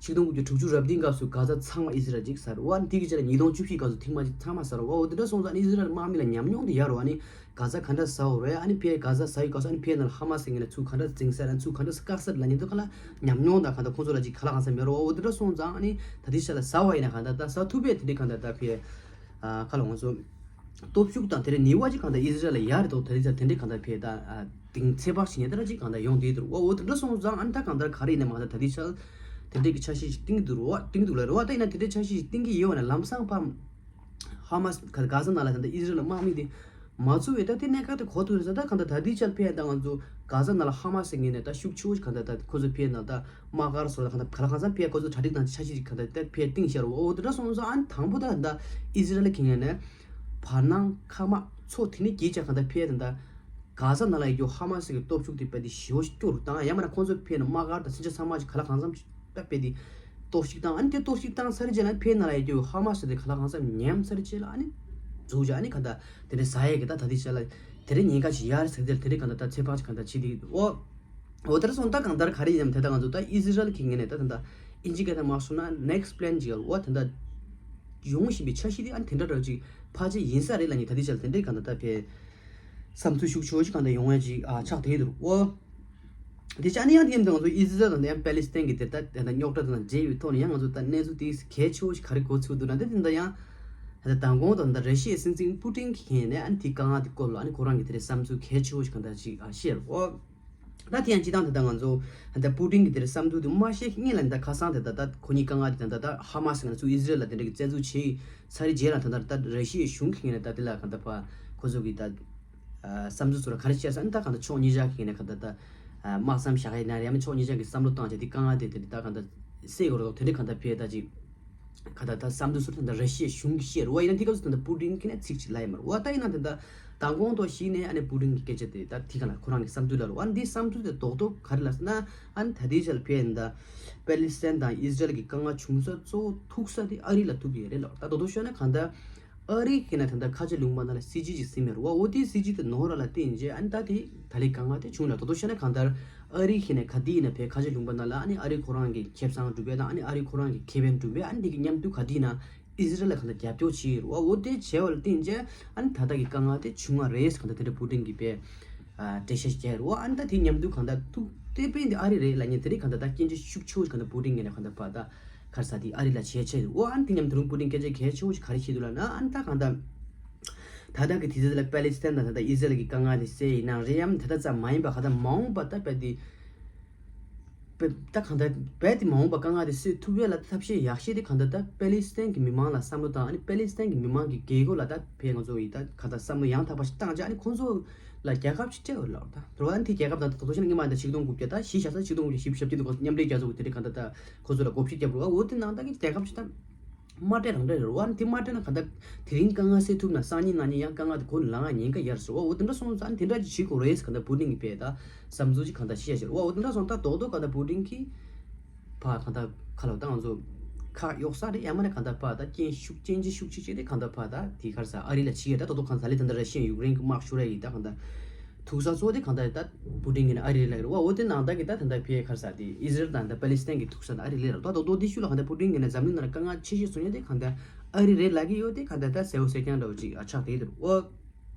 ཆིག་སྟོང་དགུ་བརྒྱ་དྲུག་ཅུ་རེ་བདུན་སྐབས་སུ་གྷ་ཛ་ཚང་མ་ཨི་ཟི་རལ་ཅིག་ཟ་རོ་བ། འདི་གི་རྗེས་ལ་ཉིས་སྟོང་བཅུ་བཞི་སྐབས་སུ་ཐེངས་མ་གཅིག་ཚང་མ་ཟ་རོ་བ། འོ་དེ་འདྲ་སོང་ཙང་ཨི་ཟི་རལ་དམག་མི་ལ་ཉམས་མྱོང་དེ་ཡོད་རོ། ཨ་ནི་གྷ་ཛ་ག་འདྲ་ཟ་འོ་རེད། ཨ་ནི་ཕའི་གྷ་ཛ་ཟ་ཡི་སྐབས་སུ་ཨ་ནི་ཕའི་ནང་ལ་ཧ་མ་སི་ངོས་ནས་ཚུར་ག་འདྲ་འཛིང་ས་རེད། ཨ་ནི་ཚུར་ག་འདྲ་བཀག་ས་རེད་ལབ་མཁན་དེ་ག་ལ་ཉམས་མྱོང་དང་ག་འདྲ་ཁོང་ཚོ་ལ་ཅིག་ག་ལ་གང་ས་མེད་རོ་བ། འོ་དེ་འདྲ་སོང་ཙང་ཨ་ནི་ད་ལྟའི་ཆ་ལ་ཟ་བ་ཡིན་ན་གང་ལྟར་ད་ཟ་ཐུབ་པའི་དེ་འདྲའི་གང་ལྟར་ད་ཕའི་ཨ་ག་ལ་ང་ཚོ། སྟོབས་ཤུགས་དང་དེ་རིང་ནུས་པ་ཅིག་གང་ལྟར་ཨི་ཟི་རལ་ལ་ཡོད་རེད་དོ། དེ་རིང་ཚར་དེ་འདྲའི་གང་ལྟར་ཕའི་ད་ཨ་དེང་ཚེ་དཔག་བྱེད་ཉེན་ད་ར་ཅིག་གང་ལྟར་ཡོང་བསྡད་འདུག་རོ་བ། འོ་དེ་འདྲ་སོང་ཙང་ཨ་ནི་ད་གང་ལྟར་ག་རེ་ཡིན་ན་མ་ལ་ད་དེ་ཆར་དེ་འདྲའི་གི་འཆར་གཞི་ཞིག་བཏིང་གི་འདུག་རོ་བ། བཏིང་གི་འདུག་ལ་རོ་བ། ད་ཡིན་ན་དེ་འདྲའི་འཆར་གཞི་ཞིག་བཏིང་གི་ཡོད་བ་ན་ལམ་སང་ཕ་ཧ་མ་སི་ག་གྷ་ཛ་ནང་ལ་ད་ལྟ་ཨི་ཟི་རལ་དམག་མི་དེ་མ་ཚུགས་བས་ད་དེ་གནད་འགག་དེ་གོ་ཐུབ་རེད་ཟེར། ད་གང་ལྟར་ད་དེ་ཆར་ཕའི་ད་ང་ཚོ་གྷ་ཛ་ནང་ལ་ཧ་མ་སི་ངོས་ནས་ད་ཤུགས་ཆེ་བོ་ཞིག་གང་ལྟར་ད་ཁོ་ཚོ་ཕའི་ནང་ད་དམག་སྒར་སོགས་ལ་གང་ལྟར་ག་ལ་གང་འཚམ་ཕའི་ཁོ་ཚོ་གྲ་སྒྲིག་དང་འཆར་གཞི་ཞིག་གང་ལྟར་ད་ཕའི་བཏིང་ཤར་བ། འོ་དེ་འདྲ་སོང་ཙང་ཨ་ནི་དང་པོ་ད་ད་ཨི་ཟི་རལ་གི་ངོས་ནས། བར་སྣང་མཁའ་དམག་མཚོ་དེ་ནས་བརྒྱུད་བྱས་གང་ལྟར་ཕའི་ད་ལྟ་གྷ་ཛ་ནང་ལ་ཡོད་རྒྱུ་ཧ་མ་སི་གི་སྟོབས་ཤུགས་དེ་རྦད་དེ་ཞེ་པོ་ཞིག་སྐྱོ་རུ་བཏང་། ཡང་མིན་ན་ཁོང་ཚོ་ཕའི་ནང་དམག་སྒར་དང་སེམས་ཅན་ཚང་མ་ཞིག་ག་ལ་གང་འཚམ་ཞིག་ད་རྦད་དེ་གཏོར་བཤིག་བཏང་། ཨ་ནི་དེ་གཏོར་བཤིག་བཏང་ཚར་རྗེས་ལ་ཕའི་ནང་ལ་ཡོད་རྒྱུ་ཧ་མ་སི་དེ་ག་ལ་གང་འཚམ་ཉམས་ཚར་རྗེས་ལ་ཨ་ནི་འཛུགས་བྱས་ཨ་ནི་གང་ལྟར་དེ་འདྲ་ཟ་ཡས་ཀྱི་ད་ད་ལྟའི་ཆ་ལ་དེ་འདྲའི་ཉེན་ཁ་ཞིག་ཡོད་རེད་ཟེར་དེ་འདྲའི་གང་ལྟར་ད་ཚེ་དཔག་ཅིག་གང་ལྟར་བྱེད་དེ་འོ། འོ་དེར་སོང་ད་གང་ལྟར་ག་རེ་ཡིན་ནམ་དེ་ད་ང་ཚོ་ད་ཨི་ཟི་རལ་གྱི་ངོས་ནས་ད་ད་ད་ཨིན་ཇི་སྐད་ཐོག་མ་སོང་ན་next plan་ཅིག་ཡོད་རེད་བ། ད་ད་ཡོང་བཞིན་པའི་འཆར་གཞི་དེ་ཨ་ནི་དེ་འདྲ་འདྲ་ཅིག་ཕལ་ཆེར་ཡིན་ས་རེད་ལབ་ནས་ད་ལྟའི་ཆར་དེ་འདྲའི་གང་ལྟར་ད་ཕའི་བསམ་ཚུལ་ཤུགས་ཆེ་བོ་ཞིག་གང་ལྟར་ཡོང་ཡ་ཅིག་ཨ་ཆགས་བསྡད་འདུག་འོ། དེ་ཆ་ཨ་ནི་ཡང་དེ་ཡིན་ད་ང་ཚོ་ཨི་ཟི་རལ་དང་ཡང་པེ་ལི་སི་ཐན་གྱི་དེ་ད་ད་རྙོག་དྲ་དང་འབྲེལ་བའི་ཐོག་ནས་ཡང་ང་ཚོ་ད་གནས་ཚུལ་དེ་གལ་ཆེ་བོ་ཞིག་ག་རེ་གོ་ཚུལ་འདུག་ན་དེ་དེ་འདྲ་ཡང་ད་ད་མདང་དགོང་དང་ད་ར་ཤི་ཡའི་སྲིད་འཛིན་པུ་ཏིན་གྱི་ངོས་ནས་ཨ་ནི་དེའི་དཀའ་ངལ་དེ་སྐོར་ལ་ཨ་ནི་ཁོ་རང་གི་དེ་རེད་བསམ་ཚུལ་གལ་ཆེ་བོ་ཞིག་གང་ལྟར་ཅིག་ཨ་བཤད་རེད་འོ། ད་དེ་ཡང་སྤྱི་བཏང་དེ་ལྟར་ང་ཚོ་ད་པུ་ཏིན་གྱི་དེར་བསམ་ཚུལ་དེ་མ་བཤད་སྔོན་ལ་ད་ཁ་སང་དེ་ད་ད་ཁོ་གཉིས་དཀའ་ངལ་དེ་ད་ད་ཧ་མ་སི་ང་ཚོ་ཨི་ཟི་རལ་ལ་དེ་འདྲ་གི་བཙན་འཛུལ་བྱས་ཚར་རྗེས་ལ་ད་ད་ད་ར་ཤི་ཡའི་གཞུང་གི་ངོས་ནས་ད་དེ་ལ་གང་ལྟར་ཕ་ཁོ་ཚོ་གི་ད་བསམ་ཚུལ་ཚོ་ལ་ག་རེ་བཤད་ས་ཨ་ནི་ད་གང་ལྟར་ཕྱོགས་གཉིས་ཆ་གི་ངོས་ནས་གང་ལྟར་ད་དམག་མཚམས་བཞག་གི་ན་རེད། ཡང་མིན་ཕྱོགས་གཉིས་ཆ་གི་བསམ་བློ་བཏང་བྱས་དེ་དཀའ་ངལ་དེ་དེ་ད་གང་ལྟར་སེལ་དགོས་རེད་དོ། དེ་འདྲ་གང་ལྟར་ཕེ་ད་ཅིག་ཁ་ད་ད་བསམ་ཚུལ་ཚུར་ད་ད་ར་ཤི་ཡའི་གཞུང་གིས་བཤད་རེད་བ། ཡིན་ན་དེ་སྐབས་སུ་ད་ད་པུ་ཏིན་གྱིས་ནས་ཚིག་ཅིག་ལབ་ཡོད་མ་རེད་བ། ད་ཡིན་ན་དེ་ད་མདང་དགོང་ཐོག་ཞིག་ནས་ཨ་ནི་པུ་ཏིན་གྱི་སྐད་ཆ་དེ་ད་དེ་ག་ལ་ཁོ་རང་གི་བསམ་ཚུལ་ལབ་རེད་བ། འདིའི་བསམ་ཚུལ་དེ་རྡོག་རྡོག་ག་རེ་ལབ་ཟེར་ན་ཨ་ནི་ད་ལྟའི་ཆར་ཕེ་ད་པེ་ལི་སི་ཐན་དང་ཨི་ཟི་རལ་གྱི་དཀའ་ངལ་བྱུང་ས་གཙོ་བོ་ཐུག་ས་དེ་ཨ་རི་ལ་ཐུག་གི་ཡོད་རེད་ལབ། ད་རྡོག་རྡོག་ཤོད་ན་གང་ལྟར་ཨ་རི་གིས་ནས་ད་ལྟ་ཁ་ཆེ་ལུང་པ་ནང་ལ་སྲིད་ཇུས་ཅིག་ཟིན་མེད་རེད་བ། འོ་དེའི་སྲིད་ཇུས་དེ་ནོར་བ་ལ་བརྟེན་རྗེས་ཨ་ནི་ད་དེ་ད་ལས་དཀའ་ངལ་དེ་བྱུང་ལ། རྡོག་རྡོག་བཤད་ན་གང་ལྟར་ཨ་རི་གིས་ནས་ག་དུས་ཡིན་ན་ཕེ་ཁ་ཆེ་ལུང་པ་ནང་ལ་ཨ་ནི་ཨ་རི་ཁོ་རང་གི་ཁེ་བཟང་སྒྲུབ་པ་དང་ཨ་ནི་ཨ་རི་ཁོ་རང་གི་ཁེ་ཕན་སྒྲུབ་པ་ཨ་ནི་དེ་གི་མཉམ་དུ་ག་དུས་ཡིན་ན་ཨི་ཟི་རལ་ལ་གང་ལྟར་རྒྱབ་སྐྱོར་བྱེད་ཡོད་རེད་བ། འོ་དེ་བྱས་པ་ལ་བརྟེན་རྗེས་ཨ་ནི་ད་ལྟ་གི་དཀའ་ངལ་དེ་བྱུང་བ་རེད་གང་ལྟར་དེ་འདྲ་པུ་ཏིན་གྱིས་ཕེ་འགྲེལ་བཤད་བྱས་རེད་བ། ཨ་ནི་ད་དེ་མཉམ་དུ་གང་ལྟར་ཐུག་དེ་ཕེ་འདི་ཨ་རི་རེད་ལབ་མཁན་དེ་རིགས་གང་ལྟར་ད་སྐྱོན་བརྗོད་ཤུགས་ཆེ་བོ་གང་ལྟར་པུ་ཏིན་གྱིས་ནས་གང་ལྟར་ཕ་ད། ག་རེ་ཟེར་དེ་ཨ་རི་ལ་བྱས་བྱས་འོ། ཨ་ནི་དེ་མཉམ་དུ་རུང་པུ་ཏིན་སྐད་ཆ་གལ་ཆེ་བོ་ཞིག་ག་རེ་བཤད་འདུག་ལབ་ན་ཨ་ནི་ད་གང་ལྟར་ད་ལྟ་གི་དུས་ཚོད་ལ་པེ་ལི་སི་ཐན་དང་ད་ལྟ་ཨི་ཟི་རལ་གྱི་དཀའ་ངལ་དེ་སེལ་ཡིན་ན་རེད། ཡང་དེ་ལྟ་ཙམ་མ་ཡིན་པ་ག་ད་མ་འོངས་པ་ད་རྦད་དེ་པེ་ད་གང་ལྟར་རྦད་དེ་མ་འོངས་པ་དཀའ་ངལ་དེ་སེལ་ཐུབ་ཡས་ལ་ཐབས་ཤེས་ཡག་ཤོས་དེ་གང་ལྟར་ད་པེ་ལི་སི་ཐན་གྱི་མི་མང་ལ་བསམ་བློ་བཏང་ཨ་ནི་པེ་ལི་སི་ཐན་གྱི་མི་མང་གི་རྒྱལ་ཁབ་ལ་ད་ཕེ་ང་ཚོ་ཡི་ད་གང་ལྟར་བསམ་བློ་ཡང་དག་པ་ཞིག་བཏང་རྗེས་ཨ་ནི་ཁོང་ཚོ་ལ་རྒྱལ་ཁབ་ཅིག་སྤྲད་འོས་ལབ། ད་རོ་ཨན་དེ་རྒྱལ་ཁབ་དང་ད་དུང་ཤེས་ན་སྔོན་མ་ད་ཆིག་སྟོང་དགུ་བརྒྱ་ད་བཞི་བཞག་ས་ཆིག་སྟོང་དགུ་བརྒྱ་བཞི་བཅུ་ཞེ་བརྒྱད་དེ་ཁོ་མཉམ་འབྲེལ་རྒྱལ་ཚོགས་ཀྱི་དེ་རིང་གང་ལྟར་ད་ཁོ་ཚོ་ལ་བགོ་བཤའ་བརྒྱབ་རོགས། འོ་དེ་ནང་ད་གི་རྒྱལ་ཁབ་ཅིག་ད་མ་སྤྲད་རང་སྤྲད་རོ་ཨན་དེ་མ་སྤྲད་ན་གང་ལྟར་དེ་རིང་དཀའ་ངལ་སེལ་ཐུབ་ན་སང་ཉིན་གནངས་ཉིན་ཡང་དཀའ་ངལ་དེ་གོ་ནས་ལངས་ཡ་ཉེན་ཁ་ཡོད་རེད་ཟེར་བ། འོ་དེ་འདྲ་སོང་ཙང་དེ་འདྲ་ཅིག་བྱེད་དགོས་རེད་གང་ལྟར་པུ་ཏིན་གྱིས་ཕེ་ད་བསམ་ཚུལ་ཅིག་གང་ལྟར་བཤད་ཟེར་བ། འོ་དེ་འདྲ་སོང་ད་རྡོག་རྡོག་གང་ལྟར་པུ་ཏིན་གྱིས། ཕ་གང་ལྟར་ཁ་ལོ་ད་ང་ཚོ་ཁ་གཡོག་ས་རེད། ཡང་མ་ནས་གང་ལྟར་ཕ་ད་རྐྱེན་ཤུགས་རྐྱེན་གྱི་ཤུགས་ཆེ་ཆེ་རེད། གང་ལྟར་ཕ་ད་དེ་གར་ས་ཨ་རི་ལ་ཕྱི་ཡོད་ད་ད་དུང་གང་ས་ལས་ད་ལྟ་ར་ཤི་ཡ་ཡུཀ་རེན་གྱི་དམག་ཤོར་ཡ་ཡིན་ད་གང་ལྟར་ ཐུག་ས་གཙོ་བོ་དེ་གང་ལྟར་ད་པུ་ཏིན་གྱི་ནི་ཨ་རི་རེད་ལབ་ཀྱི་རེད་བ། འོ་དེ་ནང་ལྟར་གྱི་ད་ད་ལྟ་ཕའི་ག་རེ་ཟེར་དེ་ཨི་ཟི་རལ་དང་ད་པ་ལི་སི་ཐན་གྱི་ཐུག་ས་ད་ཨ་རི་རེད་ལབ། ད་རྡོག་རྡོག་དེ་ཤུགས་ལ་གང་ལྟར་པུ་ཏིན་གྱི་ནི་འཛམ་གླིང་ནང་ལ་དཀའ་ངལ་ཆེ་ཤོས་བཟོ་མཁན་དེ་གང་ལྟར་ཨ་རི་རེད་ལབ་ཀྱི་ཡོད་དེ་གང་ལྟར་ད་གསལ་བོ་གསལ་རྐྱང་འདྲ་བོ་ཅིག་ཨ་ཆགས་བསྡད་ཀྱི་འདུག་འོ།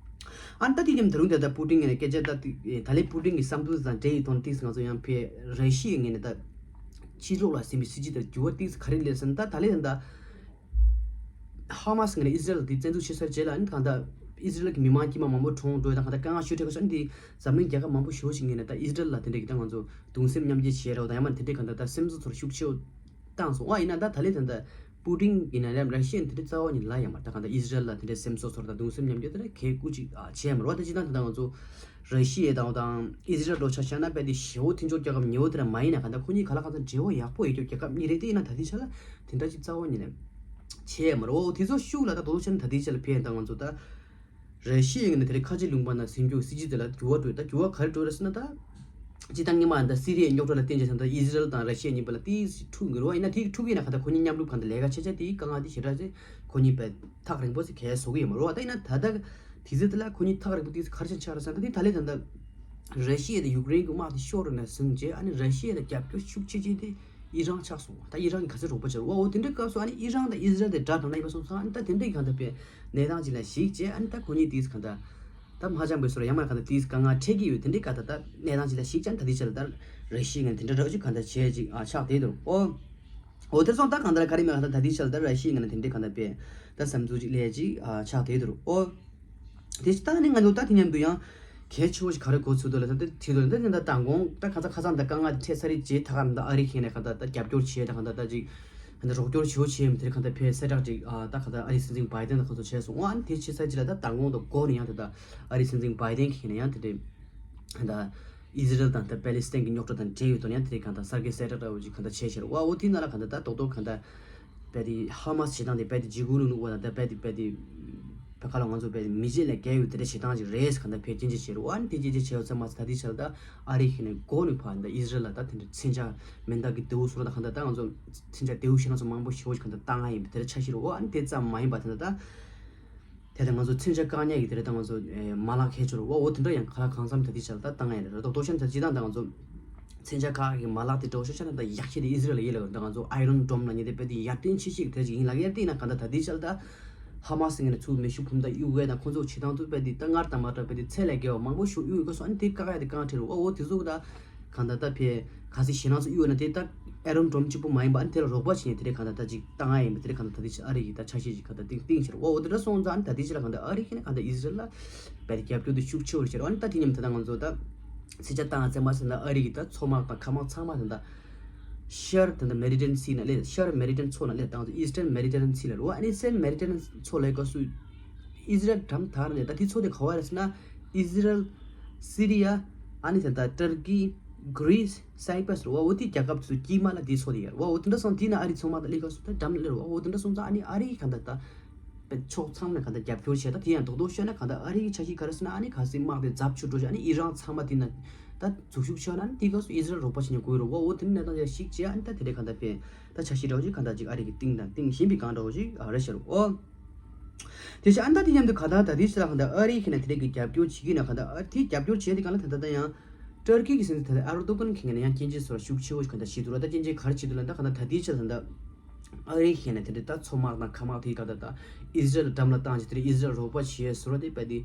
ཨ་ནི་ད་དེ་མཉམ་ད་རུང་དེ་ད་པུ་ཏིན་གྱི་ནི་སྐད་ཆ་ད་དེ་ད་ལན་པུ་ཏིན་གྱི་བསམ་ཚུལ་དང་འབྲེལ་ཡོད་དོན་ཏིག་ང་ཚོ་ཡང་ཕའི་ར་ཤི་ཡའི་ངོས་ནས་ད་ཕྱི་ལོགས་ལ་ཟིན་པའི་སྲིད་ཇུས་དེར་འགྱུར་བ་ཏིག་ག་རེ་སླེབས་ཟེར་ན། ད་ད་ལན་ད་ཧ་མ་སི་ངོས་ནས་ཨི་ཟི་རལ་དེ་བཙན་འཛུལ་བྱེད་ས་རྗེས་ལ་ཨ་ནི་གང་ལྟར་ཨི་ཟི་རལ་གྱི་མི་མང་དཀྱུས་མ་མང་པོ་གྲོངས་འགྲོ་དང་གང་ལྟར་དཀའ་ངལ་ཞེ་དྲག་ཤོར་ནས་འཛམ་གླིང་རྒྱལ་ཁབ་མང་པོ་ཞེ་པོ་ཞིག་ངོས་ནས་ད་ཨི་ཟི་རལ་ལ་དེ་འདྲའི་གི་ད་ང་ཚོ་གདུང་སེམས་མཉམ་སྐྱེད་བྱེད་རོགས་དང་ཡང་མ་དེ་འདྲའི་གང་ལྟར་ད་སེམས་གསོ་ཚོར་ཤུགས་ཆེ་བོ་བཏང་སོང་བ། ཡིན་ན་ད་ད་ལན་ད་ད་པུ་ཏིན་ཡིན་ན་རེད་ར་ཤི་ཡ་དེ་འདྲའི་རྩ་བ་ཉིད་ལ་ཡང་མ་ད་གང་ལྟར་ཨི་ཟི་རལ་ལ་དེ་འདྲའི་སེམས་གསོ་ཚོར་དང་གདུང་སེམས་མཉམ་སྐྱེད་དེ་འདྲ་གལ་ཀུ་ཅིག་བྱས་མ་རེད་བ། ད་ཅི་ད་ད་ང་ཚོ་ར་ཤི་ཡ་དང་དང་ཨི་ཟི་རལ་འགྲོ་ཆ་བཞག་ན་དཔེ་དེ་ཞེ་པོ་མཐུན་ཕྱོགས་རྒྱལ་ཁབ་ཉེ་བོ་དེ་འདྲ་མ་ཡིན་ན་གང་ལྟར་ཁོ་གཉིས་ག་ལ་གང་ལྟར་འབྲེལ་བ་ཡག་པོ་ཡོད་རྒྱུ་རྒྱལ་ཁབ་གཉིས་རེད། དེ་ཡིན་ན་ད་ལྟའི་ཆ་ལ་དེ་འདྲ་ཅིག་རྩ་བ་ཉིད་ནས་བྱས་མ་རེད་བ། དེ་ཚོ་ཤུགས་ལ་ད་དོ་དོ་ཆ་ནས་ད་ལྟའི་ཆ་ལ་ཕན་ད་ང་ཚོ་ད། ར་ཤི་ཡའི་ངོས་ནས་དེ་རིང་ཁ་ཆེ་ལུང་པ་ནང་ཟིན་རྒྱུ་སྲིད་ཇུས་དེ་ལ་འགྱུར་བ་འགྲོ་ཡོད། ད་འགྱུར་བ་ག་རེ་འགྲོ་རེད་ཟེར་ན་ད། སྤྱིར་བཏང་སྔོན་མ་ད་སི་རི་ཡའི་རྙོག་དྲ་ལ་བརྟེན་བྱས་ཙང་ད་ཨི་ཟི་རལ་དང་ར་ཤི་ཡ་གཉིས་བར་ལ་ཏིས་འཁྲུག་འགྱུར་བ་ཡིན་ན་དེ་འཁྲུག་ཡིན་ན་ག་ད་ཁོ་གཉིས་མཉམ་རུབ་གང་ད་ལས་ཀ་བྱེད་ཆ་དེ་དཀའ་ངལ་དེ་ཞེ་དྲག་ཅིག་ཁོ་གཉིས་བས་ཐག་རིང་པོ་ཞིག་གས་བཟོ་གི་ཡོད་མ་རེད་བ། ད་ཡིན་ན་ད་ད་དུས་ཚོད་དེ་ལ་ཁོ་གཉིས་ཐག་རིང་པོ་ཏིས་ག་རེ་བྱས་ཆགས་རེད་ཟེར་ན་ད་དེ་ད་ལས་ད་ད་ར་ཤི་ཡ་དང་ཡུཀ་རེན་གྱི་དམག་དེ་ཤོར་རེད་ན་ཟིན་རྗེས་ཨ་ནི་ར་ཤི་ཡ་ལ་རྒྱབ་སྐྱོར་ཤུགས་ཆེ་ཆེ་དེ། ཨི་རན་ཆགས་སོང་། ད་ཨི་རན་གྱིས་ག་ཚོད་རོགས་པ་བྱས་རེད་བ། འོ་དེ་འདྲའི་སྐབས་སུ་ཨ་ནི་ཨི་རན་དང་ཨི་ཟི་རལ་དེ་དགྲ་དང་ལ་ཡིན་པ་སོང་ཙང་ཨ་ནི་ད་དེ་འདྲའི་གང་ལྟར་པའི་གནས་སྟངས་ཅིག་ལ་གཞིགས་བྱས་ཨ་ནི་ད་ཁོ་གཉིས་དེས་གང་ལྟར་ད་མ་འཆམ་པའི་བཟོ་འདྲ་ཡང་མ་གང་ལྟར་དེས་དཀའ་ངལ་འཕྲད་ཀྱི་ཡོད། དེ་འདྲའི་གང་ལྟར་ད་གནས་སྟངས་ཅིག་ལ་གཞིགས་ཀྱང་ད་དེའི་ཆ་ལ་ད་ར་ཤི་ཡའི་ངང་དེ་འདྲ་རོགས་ཅིག་གང་ལྟར་བྱས་ཅིག་ཨ་ཆགས་བསྡད་འདུག་འོ། འོ་དེར་སོང་ད་གང་ལྟར་ག་རེ་མེད་གང་ལྟར་ད་དེའི་ཆ་ལ་ད་ར་ཤི་ཡའི་ངང་དེ་འདྲའི་གང་ལྟར་པའི་ད་བསམ་ཚུལ་ཅིག་སླེབས་ཅིག་ཨ་ཆགས་བསྡད་འདུག་འོ། དེ་ད་ནི་ང་ཚོ་ད་དེ་མཉམ་དུ་ཡང་གལ་ཆེ་བོ་ཞིག་ག་རེ་གོ་ཚུལ་འདུག་ལ་ད་དེ་དེ་དུ་ད་དེ་ད་མདང་དགོང་ད་ཁ་ཚ་ཁ་ཚ་ད་དཀའ་ངལ་འཕྲད་ཚར་རེད་ཅེས་ད་ག་ད་ཨ་རི་ཁེ་ནས་ག་ད་ད་རྒྱབ་སྐྱོར་བྱས་ད་ག་ད་ད་ཅིག་ད་རོགས་སྐྱོར་ཞུ་བྱས་མི་དེར་ག་ད་ཕེ་གསལ་བསྒྲགས་ཅིག་ད་ག་ད་ཨ་རི་སྲིད་འཛིན་བྷའི་ཏན་ད་ཁོ་ཚོ་བྱས་སོང་། ཨ་ནི་དེ་བྱས་ཚར་རྗེས་ལ་ད་མདང་དགོང་ད་འགོ་ནས་ཡང་ད་ད་ཨ་རི་སྲིད་འཛིན་བྷའི་ཏན་ཁེ་ནས་ཡང་དེ་དེ་ད་ཨི་ཟི་རལ་དང་ད་པེ་ལི་སི་ཐན་གྱི་རྙོག་དྲ་དང་འབྲེལ་ཡོད་དོན་ཡང་དེ་རིང་གང་ལྟར་གསར་འགོད་གསལ་བསྒྲགས་འདྲ་བོ་ཅིག་གང་ལྟར་བྱས་ཤར་བ། འོ་དེ་ནང་ལ་གང་ལྟར་ད་རྡོག་རྡོག་གང་ལྟར་དཔེ་དེ་ཧ་མ་སི་བྱེད་སྟངས་དེ་དཔེ་དེ་འཇིགས་སྐུལ་སློང་བ་དང་ད་དཔེ་དེ་དཔེ་དེ་བེ་ཁ་ལ་ང་ཚོ་དཔེ་དེ་མི་བརྗེད་ལས་བརྒལ་ཡོད་དེ་འདྲ་བྱེད་སྟངས་ཅིག་རེད་གང་ལྟར་ཕེ་སྐྱོན་ཅིག་བྱས་རེད། འོ་ཨ་ནི་དེ་སྐྱོན་ཅིག་བྱས་ཡོད་ཚད་མ་ཟད་ད་དེ་ཆར་ད་ཨ་རི་ཁེ་ནས་འགོ་ནས་ཕར་ད་ཨི་ཟི་རལ་ལ་ད་དེ་འདྲ་མཚོན་ཆ་མེ་མདའ་གི་མདེའུ་སོགས་ད་གང་ལྟར་ད་ང་ཚོ་མཚོན་ཆ་མདེའུ་ཤེས་ན་ཚོ་མང་པོ་ཞེ་པོ་ཅིག་གང་ལྟར་བཏང་ཡ་ཡིན་པ་དེ་འདྲ་ཆགས་ཤར་རེད། འོ་ཨ་ནི་དེ་ཙམ་མ་ཡིན་པ་དེ་འདྲ་ད། དེ་ལྟར་ང་ཚོ་མཚོན་ཆ་བཀག་ཉར་གྱི་དེ་རེད་ད་ང་ཚོ་ཨེ་མ་ལག་ཁྱད་ཆོས་རེད་བ། འོ་དེ་འདྲ་ཡང་ཁ་ལག་གང་འཚམ་ད་ལྟའི་ཆར་ད་བཏང་ཡ་རེད། རྡོག་རྡོག་ཤན་ད་ཅི་དང་ད་ང་ཚོ་མཚོན་ཆ་བཀག་གི་མ་ལག་དེ་འདྲ་བོ་ཤ་ཤ་ན་ད་ཡག་ཤོས་དེ་ཨི་ཟི་རལ་ལ་ཡིན་ལ་ད་ང་ཚོ་ཨའི་རོན་ཌོམ་ལ་ཉེ་དེ་དཔེ་དེ་ཡར་ཐོན་ཆེ་ཤོས་དེ་ཅིག་ཡིན་ལ་ཡར་དེ་ཡིན་ན་གང་ལྟར་ད་ལྟའི་ཆར་ད་ཧ་མ་སི་ངོས་ནས་ཚུར་མེ་ཤུགས་འཕུར་མདའ་གཡུག་གི་དང་ཁོང་ཚོ་བྱེད་སྟངས་ཚོ་དཔེ་དེ་ད་སྔར་དང་མ་འདྲ་དཔེ་དེ་ཚད་ལས་བརྒལ་བ་མང་པོ་ཞིག་གཡུག་ཡོད་ག་སོ། ཨ་ནི་དེ་བཀག་ཡ་དེ་གང་ཁྲེལ་རེད་བ། འོ་དེ་ཚོ་ད། གང་ལྟར་ད་ཕེ་ག་ཚོད་ཞེད་སྣང་ཚོ་གཡུག་ན་དེ་ད་ཨའི་རོན་ཌོམ་གཅིག་པོ་མ་ཡིན་པ་ཨ་ནི་དེ་ལ་རོགས་པ་བྱེད་ཡས་དེ་རེད། གང་ལྟར་ད་ཅིག་བཏང་ཡ་ཡིན་པ་དེ་རེད། གང་ལྟར་ད་དེ་ཕྱི་ཨ་རི་གི་ད་ཆ་ཤས་ཅིག་གང་ལྟར་ཏིང་ཏིང་ཕྱིར་འོ་འོ་དེ་འདྲ་སོང་ཙང་ཨ་ནི་ད་དེ་ཕྱི་ལ་གང་ལྟར་ཨ་རི་གི་ནས་གང་ལྟར་ཨི་ཟི་རལ་ལ་བས་རྒྱབ་སྐྱོར་དེ་ཤུགས་ཆེ་བོར་བྱེད་རོགས། ཨ་ནི་ད་དེ་མཉམ་ད་ང་ཚོ་ད་ཚིག་ཆ་བཏང་ཚེ་མ་ཟེར་ན་ཨ་རི་གི་ད་མཚོ་དམག་དང་མཁའ་དམག་ཚང་མ་ད་ད་ཤར་ད་ད་མེ་ཌི་ཊེ་རེ་ནི་སི་ན་ལས་ཤར་མེ་ཌི་ཊེ་རེ་ནི་མཚོ་ན་ལས་ད་ང་ཚོ་ཨི་སི་ཊརན་མེ་ཌི་ཊེ་རེ་ནི་སི་ལ་རོ། ཨ་ནི་སན་མེ་ཌི་ཊེ་རེ་ནི་མཚོ་ལ་སྐབས་སུ། ཨི་ཟི་རལ་འགྲམ་དར་ནས་ད་དེ་མཚོ་དེ་ག་བ་རེད་ཟེར་ན། ཨི་ཟི་རལ། སི་རི་ཡ། ཨ་ནི་ད་ལྟ་ཏུར་ཀི། གྷི་རིས། སའི་པ་རས་རེད་བ། འོ་དེ་རྒྱལ་ཁབ་ཚོའི་དཀྱིལ་མ་ལ་དེ་མཚོ་དེ་ཡོད་རེད་བ། འོ་དེ་འདྲ་སོང་དེ་ན་ཨ་རི་མཚོ་དམག་དང་ལས་ཀ་སོགས་ད་འགྲམ་ལ་སླེབས་རེད་བ། འོ་དེ་འདྲ་སོང་ཙང་ཨ་ནི་ཨ་རི་གང་ལྟར་ད་ཕྱོགས་ཚང་ནས་གང་ལྟར་རྒྱབ་སྐྱོར་བྱས། ད་དེ་ཡང་རྡོག་རྡོག་ཤོད་ན་གང་ལྟར་ཨ་རི་ཆ་ཤས་ག་རེ་ཟེར་ན་ཨ་ནི་གལ་སྲིད་དམག་དེ་ཛབ་ཆུ་འགྲོ་ཞིག་ཨ་ནི་ཨི་རན་ཚང་མ་དེ་ན་ད་འཛུལ་ཞུགས་བྱས་ན་ཨ་ནི་དེ་སྐབས་སུ་ཨི་ཟི་རལ་རོགས་པ་བྱེད་ཉན་དགོས་རེད་བ། འོ་དེ་ནས་ད་ཡང་ཞིག་བྱས་ཨ་ནི་ད་དེ་འདྲའི་གང་ལྟར་ཕན་ད་ཆ་ཤས་འདྲ་བོ་ཞིག་གང་ལྟར་ཅིག་ཨ་རི་གི་གཏིང་དང་གཏིང་ཞེན་པའི་སྒང་འདྲ་བོ་ཞིག་ཨ་རེད་ཤག་རེད་འོ། དེ་བཞིན་ཨ་ནི་ད་དེ་མཉམ་དུ་ག་ད་ད་དེ་ཕྱི་ལ་གང་ལྟར་ཨ་རི་ཁེ་ན་དེ་རིགས་ཀྱི་རྒྱབ་སྐྱོར་བྱེད་ཀྱི་ན་གང་ལྟར་ཨ་དེ་རྒྱབ་སྐྱོར་བྱས་དེ་གང་ལ་ད་ལྟ་ད་ཡང་ཏུར་ཀི་གི་སྲིད་འཛིན་ད་ལྟ་ཨེར་དོ་གྷན་ཁེ་ན་ཡང་སྐྱོན་བརྗོད་སོགས་ཤུགས་ཆེ་བོ་ཞིག་གང་ལྟར་བྱེད་འདུག་ར། ད་སྐྱོན་བརྗོད་ག་རེ་བྱེད་འདུག་ལ་ད་གང་ལྟར་ད་དེ་ཕྱི་ལ་ད་ལྟ་ཨ་རི་ཁེ་ན་དེ་འདྲ་ད་མཚོ་དམག་དང་མཁའ་དམག་དེ་གང་ལྟར་ད་ཨི་ཟི་རལ་འགྲམ་ལ་བཏང་བྱས་དེ་རིགས་ཨི་ཟི་རལ་རོགས་པ་བྱེད་སོ་ར། དེ་བས་དེ་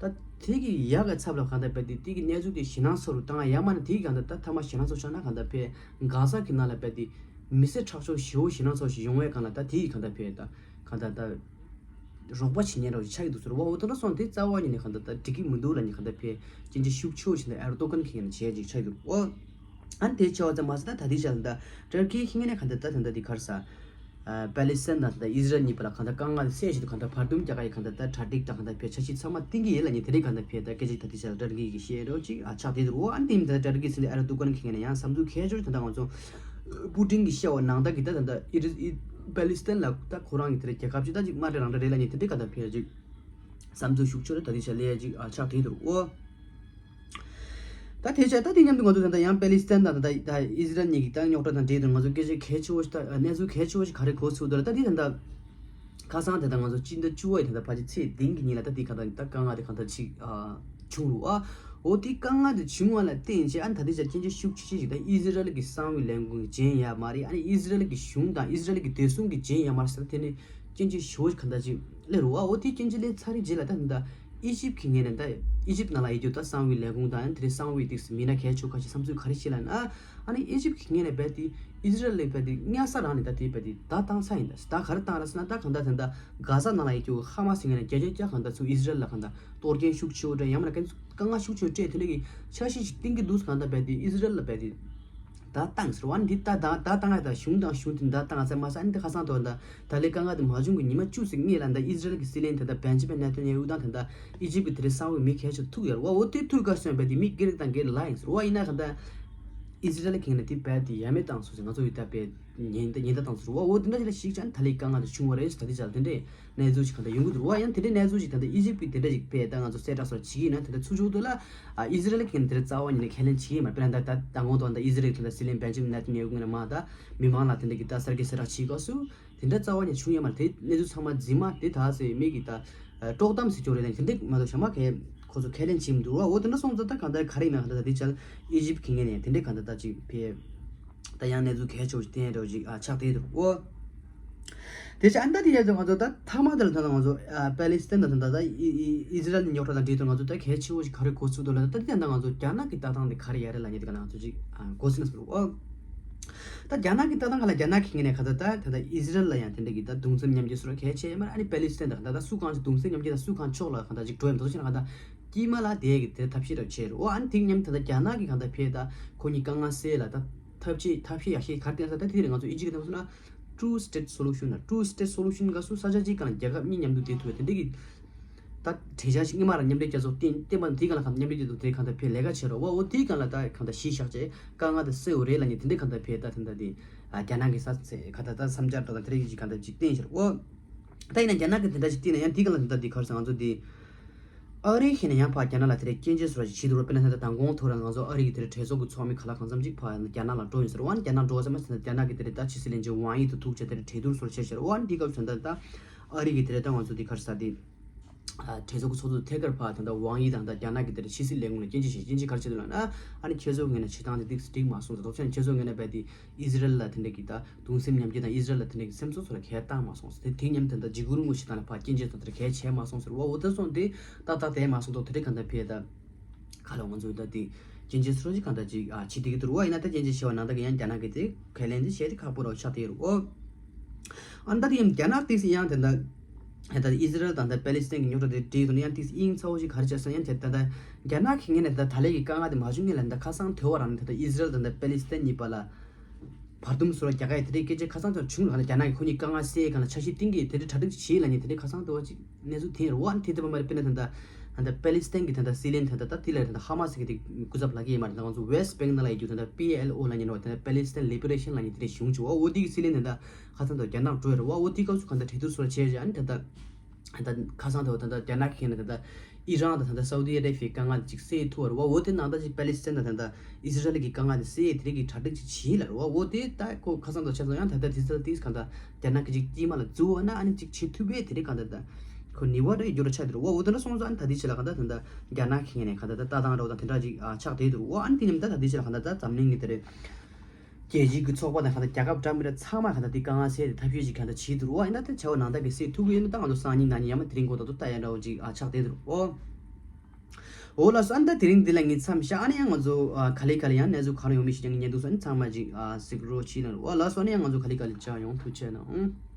ད་དེ་གི་ཡག་གི་ཚབ་ལ་གང་ལྟར་བས་དེ་དེ་གི་གནས་ཚུལ་དེ་ཞེད་སྣང་ཚ་རུ་བཏང་ཡ་མ་ན་དེ་གི་གང་ལྟར་ད་ཐ་མ་ཞེད་སྣང་ཚ་ཆགས་ན་གང་ལྟར་བས་གྷ་ཟ་གི་ནང་ལ་བས་དེ་མི་སེར་ཁྲག་སྦྱོར་ཞེ་བོ་ཞེད་སྣང་ཚ་ཞིག་ཡོང་བའི་སྒང་ལ་ད་དེ་གི་གང་ལྟར་བས་ད་གང་ལྟར་ད། རོགས་པ་བྱེད་མཁན་རོགས་ཆགས་ཀྱི་འདུག་ཟེར་བ། འོ་དེ་འདྲ་སོང་དེ་རྩ་བ་ཉིད་ནས་གང་ལྟར་ད་འགྲིག་གི་མི་འདུག་ལབ་ནས་གང་ལྟར་ཕེ་སྐྱོན་བརྗོད་ཤུགས་ཆེ་བོ་བྱས་ནས་ཨེར་དོ་གྷན་གྱི་ངོས་ནས་བྱས་ཅིག་ཆགས་ཀྱི་འདུག་འོ། ཨ་ནི་དེ་ཆེ་བ་ཙམ་མ་ཟད་ད་ད་ལྟའི་ཆར་ད་ཏུར་ཀི་ཁེ་ངོས་ནས་གང་ལྟར་ད་ད་ལྟ་དེ་ག་རེ་ཟ། ཨ་པ་ལི་སི་ཐན་དང་ད་ཨི་ཟི་རལ་གཉིས་བར་ལ་གང་ལྟར་དཀའ་ངལ་སེལ་ཆེད་དུ་གང་ལྟར་བར་འདུམ་རྒྱག་ག་ཡི་གང་ལྟར་ད་གྲ་སྒྲིག་དང་གང་ལྟར་ཕེ་འཆར་གཞི་ཚང་མ་བཏིང་གི་ཡིན་ལབ་ནས་དེ་རིང་གང་ལྟར་ཕེ་ད་སྐད་ཆ་ད་ལྟའི་ཆར་ཏུར་ཀི་གིས་བཤད་རོགས་ཅིག་ཨ་ཆགས་བསྡད་འདུག་འོ་ཨ་ནི་དེ་མིན་ད་ཏུར་ཀི་སྲིད་འཛིན་ཨེར་དོ་གྷན་གྱི་ངོས་ནས་ཡང་བསམ་ཚུལ་གལ་ཆེ་ཤོས་ད་ལྟ་ང་ཚོ། པུ་ཏིན་གྱིས་བཤད་པ་ནང་ལྟར་གྱི་ད་ད་ལྟ་ཨི་རི་ཨི་པ་ལི་སི་ཐན་ལ་ད་ཁོ་རང་གི་དེ་རྒྱལ་ཁབ་ཅིག་ད་ཅིག་དམག་གྲལ་རང་གྲལ་རེད་ལབ་ནས་དེ་འདྲའི་ག་ད་ཕེ་ཅིག་བསམ་ཚུལ་ཤུགས་ཆེ་རེད། ད་དེ་ཆ་ལས་ཅིག་ཨ་ཆགས་བསྡད་འདུག་འོ། ད་དེ་ཆ་ད་དེ་མཉམ་དུ་ང་ཚོ་ད་ལྟ་ཡང་པ་ལི་སི་ཐན་དང་ད་ལྟ་ཨི་ཟི་རལ་གཉིས་ཀྱི་ད་རྙོག་དྲ་དང་འབྲེལ་དུ་ང་ཚོ་སྐད་ཆ་གལ་ཆེ་བོ་ཞིག་ད་གནས་ཚུལ་གལ་ཆེ་བོ་ཞིག་ག་རེ་གོ་ཚུལ་འདུག་ལ་ད་དེ་ད་ལྟ་ཁ་སང་དེ་ད་ང་ཚོ་སྤྱི་ཟླ་བཅུ་བའི་ད་ལྟ་ཕལ་ཆེར་ཚེས་བདུན་གྱི་ཉིན་ལ་ད་དེ་ག་ད་ད་དཀའ་ངལ་དེ་ག་ད་ཅིག་ཨ་བྱུང་རུ་ཨ། འོ་དེ་དཀའ་ངལ་དེ་བྱུང་བ་ལ་བརྟེན་བྱས། ཨ་ནི་ད་ལྟའི་ཆར་སྐྱོན་བརྗོད་ཤུགས་ཆེ་ཆེ་ཞིག་དང་། ཨི་ཟི་རལ་གྱི་གསང་བའི་ལས་ཁུངས་ཀྱིས་བྱས་ཡོད་མ་རེད། ཨ་ནི་ཨི་ཟི་རལ་གྱི་གཞུང་དང་ཨི་ཟི་རལ་གྱི་བདེ་སྲུང་གིས་བྱས་ཡོད་མ་རེད་ཟེར། དེ་ནི་སྐྱོན་བརྗོད་ཞེ་པོ་ཞིག་གང་འདྲ་ཅིག་སླེབས་རེད་བ། འོ་དེ་སྐྱོན་བརྗོད་སླེབས་ཚར་རེད་རྗེས་ལ་ད་ད་ཨི་ཇིབ་ཀྱི་ངོས་ནས། ད་ཨི་ཇིབ་ནང་ལ་ཡོད་རྒྱུ་ད་གསང་བའི་ལས་ཁུངས་དང་། དེ་རིང་གསང་བའི་དེ་མི་སྣ་གལ་ཆེ་ཁ་ཤས་བསམ་ཚུལ་ག་རེ་བཤད་ལབ་ན། ཨ་ནི་ཨི་ཇིབ་ཀྱི་ངོས་ནས་རྦད་དེ་ཨི་ཟི་རལ་ལ་རྦད་དེ་ཉ་ས་རང་ནས་ད་དེ་རྦད་དེ་བརྡ་བཏང་ཚར་ཡིན། ད་ད་ག་རེ་བཏང་རེད་ཟེར་ན། ད་གང་ལྟར་ད་ད་གྷ་ཟ་ནང་ལ་ཡོད་རྒྱུ་ཧ་མ་སི་ངོས་ནས་བརྒྱ་ཆ་བརྒྱ་གང་ལྟར་ཚུར་ཨི་ཟི་རལ་ལ་གང་ལྟར་གཏོར་སྐྱོན་ཤུགས་ཆེ་བོ་འདྲ་ཡང་མིན་ན་དཀའ་ངལ་ཤུགས་ཆེ་བོ་སྤྲད། དེ་འདྲ་གི་འཆར་གཞི་ཞིག་བཏིང་གི་འདུག་གང་ལྟར་རྦད་དེ་ཨི་ཟི་རལ་ལ་རྦད་དེ་བརྡ་བཏང་ཟེར་བ། ཨ་ནི་འདི་ད་ད་བརྡ་བཏང་ཡ་ད་གཞུང་དང་གཞུང་དེ་བརྡ་བཏང་ཡ་ཚད་མ་ཟེར། ཨ་ནི་འདི་ཁ་སང་དུ་ད་ད་ལོའི་དཀའ་ངལ་དེ་མ་བྱུང་གི་ཉི་མ་བཅུ་ཙམ་སྔོན་ལ་ད་ཨི་ཟི་རལ་གྱི་སྲིད་བློན་ད་ད་བེན་ཇི་མིན་ནེ་ཐན་ཡ་ཧུ་དང་ད་ད་ཨི་ཇིབ་ཀྱི་དེ་རིང་གསང་བའི་མི་གལ་ཆེ་ཐུག་ཡོད་རེད་བ། འོ་དེ་ཐུག་ག་སོང་རྦད་དེ་མི་སྒེར་དང་སྒེར་ལ་ཡིན་ཟེར་བ། ཡིན་ན་གང་ལྟར་ཨི་ཟི་རལ་གྱི་ངོས་ནས་དེ་རྦད་དེ་ཡ་མེད་བཏང་སོང་ཟེར། ང་ཚོ་ཡི་ད་རྦད་ཉེན་ཉེན་བརྡ་བཏང་ཟེར་བ། འོ་དེ་འདྲ་ཞིག་ལ་གཞིགས་ཙང་ད་ལོའི་དཀའ་ངལ་དེ་བྱུང་བ་རེད་ཟེར། ད་དེ་ཅག་དེ་འདྲས་གནས་ཚུལ་ཞིག་གང་ལྟར་ཡོང་གི་འདུག་རེད་བ། ཡང་དེ་འདྲའི་གནས་ཚུལ་ཞིག་ད་ལྟ་ཨི་ཇིབ་ཀྱིས་དེ་འདྲ་ཞིག་ཕེ་ད་ང་ཚོ་གསལ་བསྒྲགས་སོགས་བྱེད་ཀྱི་ཡིན་ན། དེ་འདྲ་ཚུར་ཕྱོགས་དེ་ལ་ཨ་ཨི་ཟི་རལ་གྱིས་དེ་འདྲ་རྩ་བ་ཉིད་ནས་ཁས་ལེན་བྱེད་ཀྱི་ཡིན་མ་རེད། དཔེར་ན་ད་ད་ད་དགོང་དག་ད་ཨི་ཟི་རལ་དེ་འདྲ་སྲིད་བློན་བེན་ཇི་མིན་ནེ་ཐན་ཡ་ཧུ་ངོས་ནས་མ་ད་མི་མང་ལ་དེ་འདྲ་གི་ད་གསར་འགོད་གསལ་བསྒྲགས་བྱེད་སྐབས་སུ་དེ་འདྲ་རྩ་བ་ཉིད་བྱུང་ཡོད་མ་རེད། དེ་གནས་ཚུལ་ཚང་མ་རྫུན་མ་དེ་ད་ཟེར་མི་གི་ད་དཀྲོག་གཏམ་ཟེར་ཆོག་རེད་ལ་དེ་འདྲ་མ་གཏོགས་གཞན་མ་གས་ཁོ་ཚོ་ཁས་ལེན་བྱེད་མི་འདུག་ར། འོ་དེ་འདྲ་སོང་ཙང་ད་གང་ལྟར་ག་རེ་ཡིན་ན་གང་ལྟར་ད་དེ་ཅག་ཨི་ཇིབ་གྱི་ངོས་ནས་དེ་འདྲ་གང་ལྟར་ད་ཅིག་ཕེ། ད་ཡང་གནས་ཚུལ་གལ་ཆེ་བོ་ཞིག་བསྟན་འགྲོ་ཞིག་ཨ་ཆགས་བསྡད་འདུག་འོ། དེ་ཆ་ཨ་ནི་ད་དེ་ཡ་ང་ཚོ་ད་མཐའ་མ་དེ་ལ་ད་ང་ཚོ་ཨ་པེ་ལི་སི་ཐན་དང་ད་ད་ཨི་ཨི་ཨི་ཟི་རལ་གྱི་རྙོག་དྲ་དང་འབྲེལ་དུ་ང་ཚོ་ད་གལ་ཆེ་བོ་ཞིག་ག་རེ་གོ་ཚུལ་འདུག་ལབ་ན། ད་དེ་ཡང་ད་ང་ཚོ་རྒྱ་ནག་གི་ལྟ་སྟངས་དེ་ག་རེ་ཡ་རེད་ལབ་མཁན་དེ་ག་ང་ཚོ་ཅིག་ཨ་གོ་ཟིན་ན་ཟེར་འོ། ད་རྒྱ་ནག་གི་ལྟ་སྟངས་ག་ལ་རྒྱ་ནག་གི་ངོས་ནས་ག་ད་ད་ད་ད་ཨི་ཟི་རལ་ལ་ཡང་དེ་འདྲ་གི་ད་གདུང་སེམས་མཉམ་སྐྱེད་བཟོ་འདྲ་གལ་ཆེ་ཡོད་མ་རེད། ཨ་ནི་པེ་ལི་སི་ཐན་དང་ད་ད་སུ་གང་ཅིག་གདུང་སེམས་མཉམ་སྐྱེད་དང་སུ་གང་ཕྱོགས་ལ་ག་ད་ཅིག་འགྲོ་ཡ་མ་གཏོགས་ཕྱིན་ན་ག་ད་དཀྱིལ་མ་ལ་དེ་གི་དེ་ཐབས་ཤེས་འདྲ་བྱས་རེད་འོ། ཨ་ནི་དེ་མཉམ་ད་ད་རྒྱ་ནག་གི་ག་ད་ཕེ་ད་ཁོ་གཉིས་དཀའ་ངལ་སེལ་ལ་ད། ཐབས་ཤེས་ཐབས་ཤེས་ཡག་ཤོས་ག་རེ་བསྟན་ས། ད་དེ་རེད། ང་ཚོ་ཨིན་ཇི་གི་ནང་སོང་ན་two state solution ལ། two state solution སྐབས་སུ་ས་ཆ་གཅིག་སྒང་ལ་རྒྱལ་ཁབ་གཉིས་མཉམ་དུ་བསྡད་ཐུབ་པའི་དེ་འདྲ་གི་ད་གྲོས་འཆར་ཞིག་སྔོན་མ་རང་མཉམ་འབྲེལ་རྒྱལ་ཚོགས་སྟེང་བསྟན་པ་དེའི་སྒང་ལ་གང་མཉམ་འབྲེལ་རྒྱལ་ཚོགས་དེ་གང་ལྟར་ཕེ་ལས་ཀ་བྱེད་རོགས་བ། འོ་དེའི་སྒང་ལ་ད་གང་ལྟར་གཞི་བཞག་བྱས་དཀའ་ངལ་དེ་སེལ་འོ་རེད་ལབ་ནས་དེ་འདྲ་གང་ལྟར་ཕེ་ད་དེ་འདྲ་དེ་རྒྱ་ནག་གི་ས་ཚེ་ག་ད་ད་བསམ་འཆར་དང་དེ་འདྲ་གི་ཅིག་གང་ལྟར་ཅིག་བསྟན་ཤར་འོ། ད་ཡིན་ན་རྒྱ་ནག་གི་དེ་འདྲ་ཅིག་བསྟན་ན་ཡང་དེའི་སྒང་ལ་དེ་འདྲ་དེ་ག་རེ་ཟེར་ང་ཚོ་དེ། ཨ་རི་ཁེ་ནས་ཡང་ཕར་རྒྱ་ནག་ལ་དེ་རེད་སྐྱོན་བརྗོད་བཟོ་འདྲ་ཞིག་བྱེད་འདུག་རོ། དཔེར་ན་ད་ལྟ་མདང་དགོང་ཐོག་རང་ང་ཚོ་ཨ་རི་གི་དེ་རེད་གྲོས་ཚོགས་ཀྱི་ཚོགས་མི་ག་ལ་གང་འཚམ་ཅིག་ཕར་རྒྱ་ནག་ལ་འགྲོ་ཡིན་ཟེར་བ། རྒྱ་ནག་འགྲོ་ཟེར་མ་ཟེར་ན་རྒྱ་ནག་གི་དེ་རེད་ད་ཕྱི་སྲིད་བློན་ཆེན་ཝང་ཡི་དང་ཐུག་བྱས་དེ་རེད་གྲོས་བསྡུར་བཟོ་འདྲ་བྱས་ཤར་བ། འདི་སྐབས་སུ་ད་ལྟ་ཨ་རི་གི་དེ་རེད་ད་ང་ཚོ་དེ་ག་རེ་ཟེར་དེ་གྲོས་ཚོགས་ཀྱི་ཚོགས་གཙོ་ཐད་ཀར་ཕར་ད་ལྟ་ཝང་ཡི་དང་ད་རྒྱ་ནག་གི་དེ་རེད་ཕྱི་སྲིད་ལས་ཁུངས་ལ་སྐྱོན་བརྗོད་བྱས། སྐྱོན་བརྗོད་ག་རེ་བྱས་འདུག་ལབ་ན། ཨ་ནི་ཁྱེད་ཚོའི་ངོས་ནས་བྱེད་སྟངས་དེ་ཏོག་ཙམ་འགྲིག་མ་སོང་ཟེར། ཐོག་ཆེན་ཁྱེད་ཚོའི་ངོས་ནས་རྦད་དེ་ཨི་ཟི་རལ་ལ་དེ་འདྲ་གི་ད་གདུང་སེམས་མཉམ་སྐྱེད་དང་ཨི་ཟི་རལ་ལ་དེ་འདྲ་གི་སེམས་ཚོར་ཚོ་ལ་ཁྱད་བཏང་མ་སོང་ཟེར། དེ་དེ་མཉམ་དུ་ད་ལྟ་འཇིགས་སྐུལ་རིང་མོ་ཞིག་དང་ལ་ཕར་སྐྱོན་བརྗོད་དང་དེ་འདྲ་གལ་ཆེ་མ་སོང་ཟེར་བ། འོ་དེ་སོང་དེ་ཏག་ཏག་དེ་མ་སོང་ཐོག་དེ་འདྲ་གང་ལྟར་ཕེ་ད་ག་ལ་ང་ཚོ་ད་དེ་སྐྱོན་བརྗོད་སོགས་ཀྱི་གང་ལྟར་ཅིག་ཨ་བྱེད་བསྡད་ཀྱི་འདུག་རེད་བ། ཡིན་ན་ད་སྐྱོན་བརྗོད་བྱས་པ་ནང་ལྟར་གྱི་ཡང་རྒྱ་ནག་གི་དེ་ཁས་ལེན་དེ་བྱས་ཏེ་ཁག་པོ་རང་ཆགས་བསྡད་ཡོད་རེད་བ། ཨ་ནི་ད་དེ་ཡང་རྒྱ་ནག་དེ་ཡང་དེ་འདྲ་ད་ཨི་ཟི་རལ་དང་ད་པེ་ལི་སི་ཐན་གྱི་རྙོག་དྲ་དེ་འདྲ་དང་ཡང་དེ་དབྱིངས་ཚ་བོ་ཞིག་ག་རེ་བྱས་སོང་ཡང་དེ་ད་ད་རྒྱ་ནག་གི་ངོས་ནས་ད་ད་ལས་ཀྱི་དཀའ་ངལ་དེ་མ་བྱུང་ངེས་ལ་ད་ཁ་སང་དེ་བ་རང་ནས་ད་ད་ཨི་ཟི་རལ་དང་ད་པེ་ལི་སི་ཐན་གཉིས་བར་ལ། བར་འདུམ་བཟོ་ར་རྒྱག་ག་ཡི་དེ་འདྲའི་སྐད་ཆ་ཁ་སང་ཙམ་བྱུང་ལ། ད་རྒྱ་ནག་གིས་ཁོ་གཉིས་དཀའ་ངལ་སེལ་གང་ལ་འཆར་གཞི་བཏིང་གི་དེ་འདྲའི་གྲ་སྒྲིག་བྱེད་ལ་ནི་དེ་འདྲའི་ཁ་སང་དུ་བ་ཅིག་གནས་ཚུལ་དེ་རུ་བ་དེ་ལྟ་བུ་མ་རེད། དཔེར་ན་ད་ལྟ་ད་ལྟ་པེ་ལི་སི་ཐན་གྱི་ད་ལྟ་སྲིད་བློན་ད་ལྟ་ད་དེ་ལ་ད་ལྟ་ཧ་མ་སི་གི་དེ་སྐུ་ཚབ་ལ་གི་ཡོད་མ་རེད། ད་ང་ཚོ་ཝེ་སི་ཊི་བེང་ནང་ལ་ཡོད་རྒྱུ་ད་ལྟ་པི་ཨེལ་ཨོ་ལ་ཉེ་ར་བ་ད་ལྟ་པེ་ལི་སི་ཐན་ལི་བེ་རེ་ཤན་ལ་ཉེ་དེ་འདྲའི་གཞུང་བྱུང་བ། འོ་དེ་གི་སྲིད་བློན་ད་ལྟ་ཁ་སང་ད་རྒྱ་ནག་འགྲོ་ཡོད་རེད་བ། འོ་དེ་སྐབས་སུ་གང་ད་གྲོས་བསྡུར་སོགས་བྱས་བྱས་ཨ་ནི་ད་ལྟ། ད་ཁ་སང་དུ་ད་ལྟ་རྒྱ་ནག་གི་ནས་ད་ལྟ་ཨི་རན་དང་ད་ལྟ་སའུ་ཏི་ཨ་རེ་བྷི་ཡའི་དཀའ་ངལ་ཅིག་སེལ་ཐུབ་པ་རེད་བ། འོ་དེ་ནང་ད་ཅིག་པེ་ལི་སི་ཐན་དང་ད་ལྟ་ཨི་སི་རལ་གྱི་དཀའ་ངལ་དེ་སེལ་དེ་རིགས་ཀྱི་གྲ་སྒྲིག་ཅིག་བྱེད་ལ་རེད་བ། འོ་དེ་ད་ཁོ་ཁ་སང་དུ་ཆ་ཚང་ཡང་ད་ལྟ་དེ་ཚོ་དེ་གང་ད་རྒྱ་ནག་གི་ཅིག་དཀྱིལ་མ་ལ་འཛུལ་བ་ན་ཨ་ནི་ཅིག་བྱེད་ཐུབ་པས་དེ་རིགས་གང་ད་ད་ཁོ་ནི་བ་རེ་རྒྱུ་ར་ཆགས་དེ་རེད་བ། འོ་དེ་འདྲ་སོང་ཙང་ཨ་ནི་ད་དེ་ཆེ་ལ་གང་ད་ད་ལྟ་རྒྱ་ནག་གི་ནས་གང་ད་ད་ལྟ་སྟངས་རེད་བ། ད་དེ་འདྲ་ཅིག་ཆགས་དེ་དེ་རེད་བ། ཨ་ནི་དེ་ནས་ད་ད་དེ་ཆེ་ལ་གང་ད་ད་འཛམ་གླིང་གི་དེ་རེད། རྒྱལ་སྤྱིའི་གི་ཚོགས་པ་དང་གང་ལྟར་རྒྱལ་ཁབ་འདྲ་མི་འདྲ་ཚང་མ་གང་ལྟར་དེ་དཀའ་ངལ་སེལ་ཏེ་ཐབས་ཤེས་ཅིག་གང་ལྟར་བྱེད་འདུག་རོ། ཨ་ཡིན་ན་ད་བྱ་བ་ནང་ལྟར་གི་སེལ་ཐུབ་ཀྱི་ཡོད་ན་ད་ང་ཚོ་སང་ཉིན་གནངས་ཉིན་ཡང་མ་དེ་རིང་གོ་ད་དུ་ལྟ་ཡ་འདྲ་བོ་ཅིག་ཨ་ཆགས་བསྡད་འདུག་ཨོ། འོ་ལགས་སོ། ཨ་ནི་ད་དེ་རིང་འདི་ལ་ངས་མཚམས་བཞག་ཨ་ནི་ཡང་ང་ཚོ་ཨ་ག་ལེ་ག་ལེ་ཡང་གནས་ཚུལ་གང་རུང་ཡོང་མི་ཤེས་ཀྱང་ཉན་འདུག་སོ། ཨ་ནི་ཚང་མ་ཅིག་ཨ་གཟིགས་རོགས་བྱེད་ལ་འོ་ལགས་སོ། ཨ་ནི་ཡང་ང་ཚོ་ག་ལེ་ག་ལེ་བཅར་ཡོང་། ཐུགས་རྗེ་གནང་།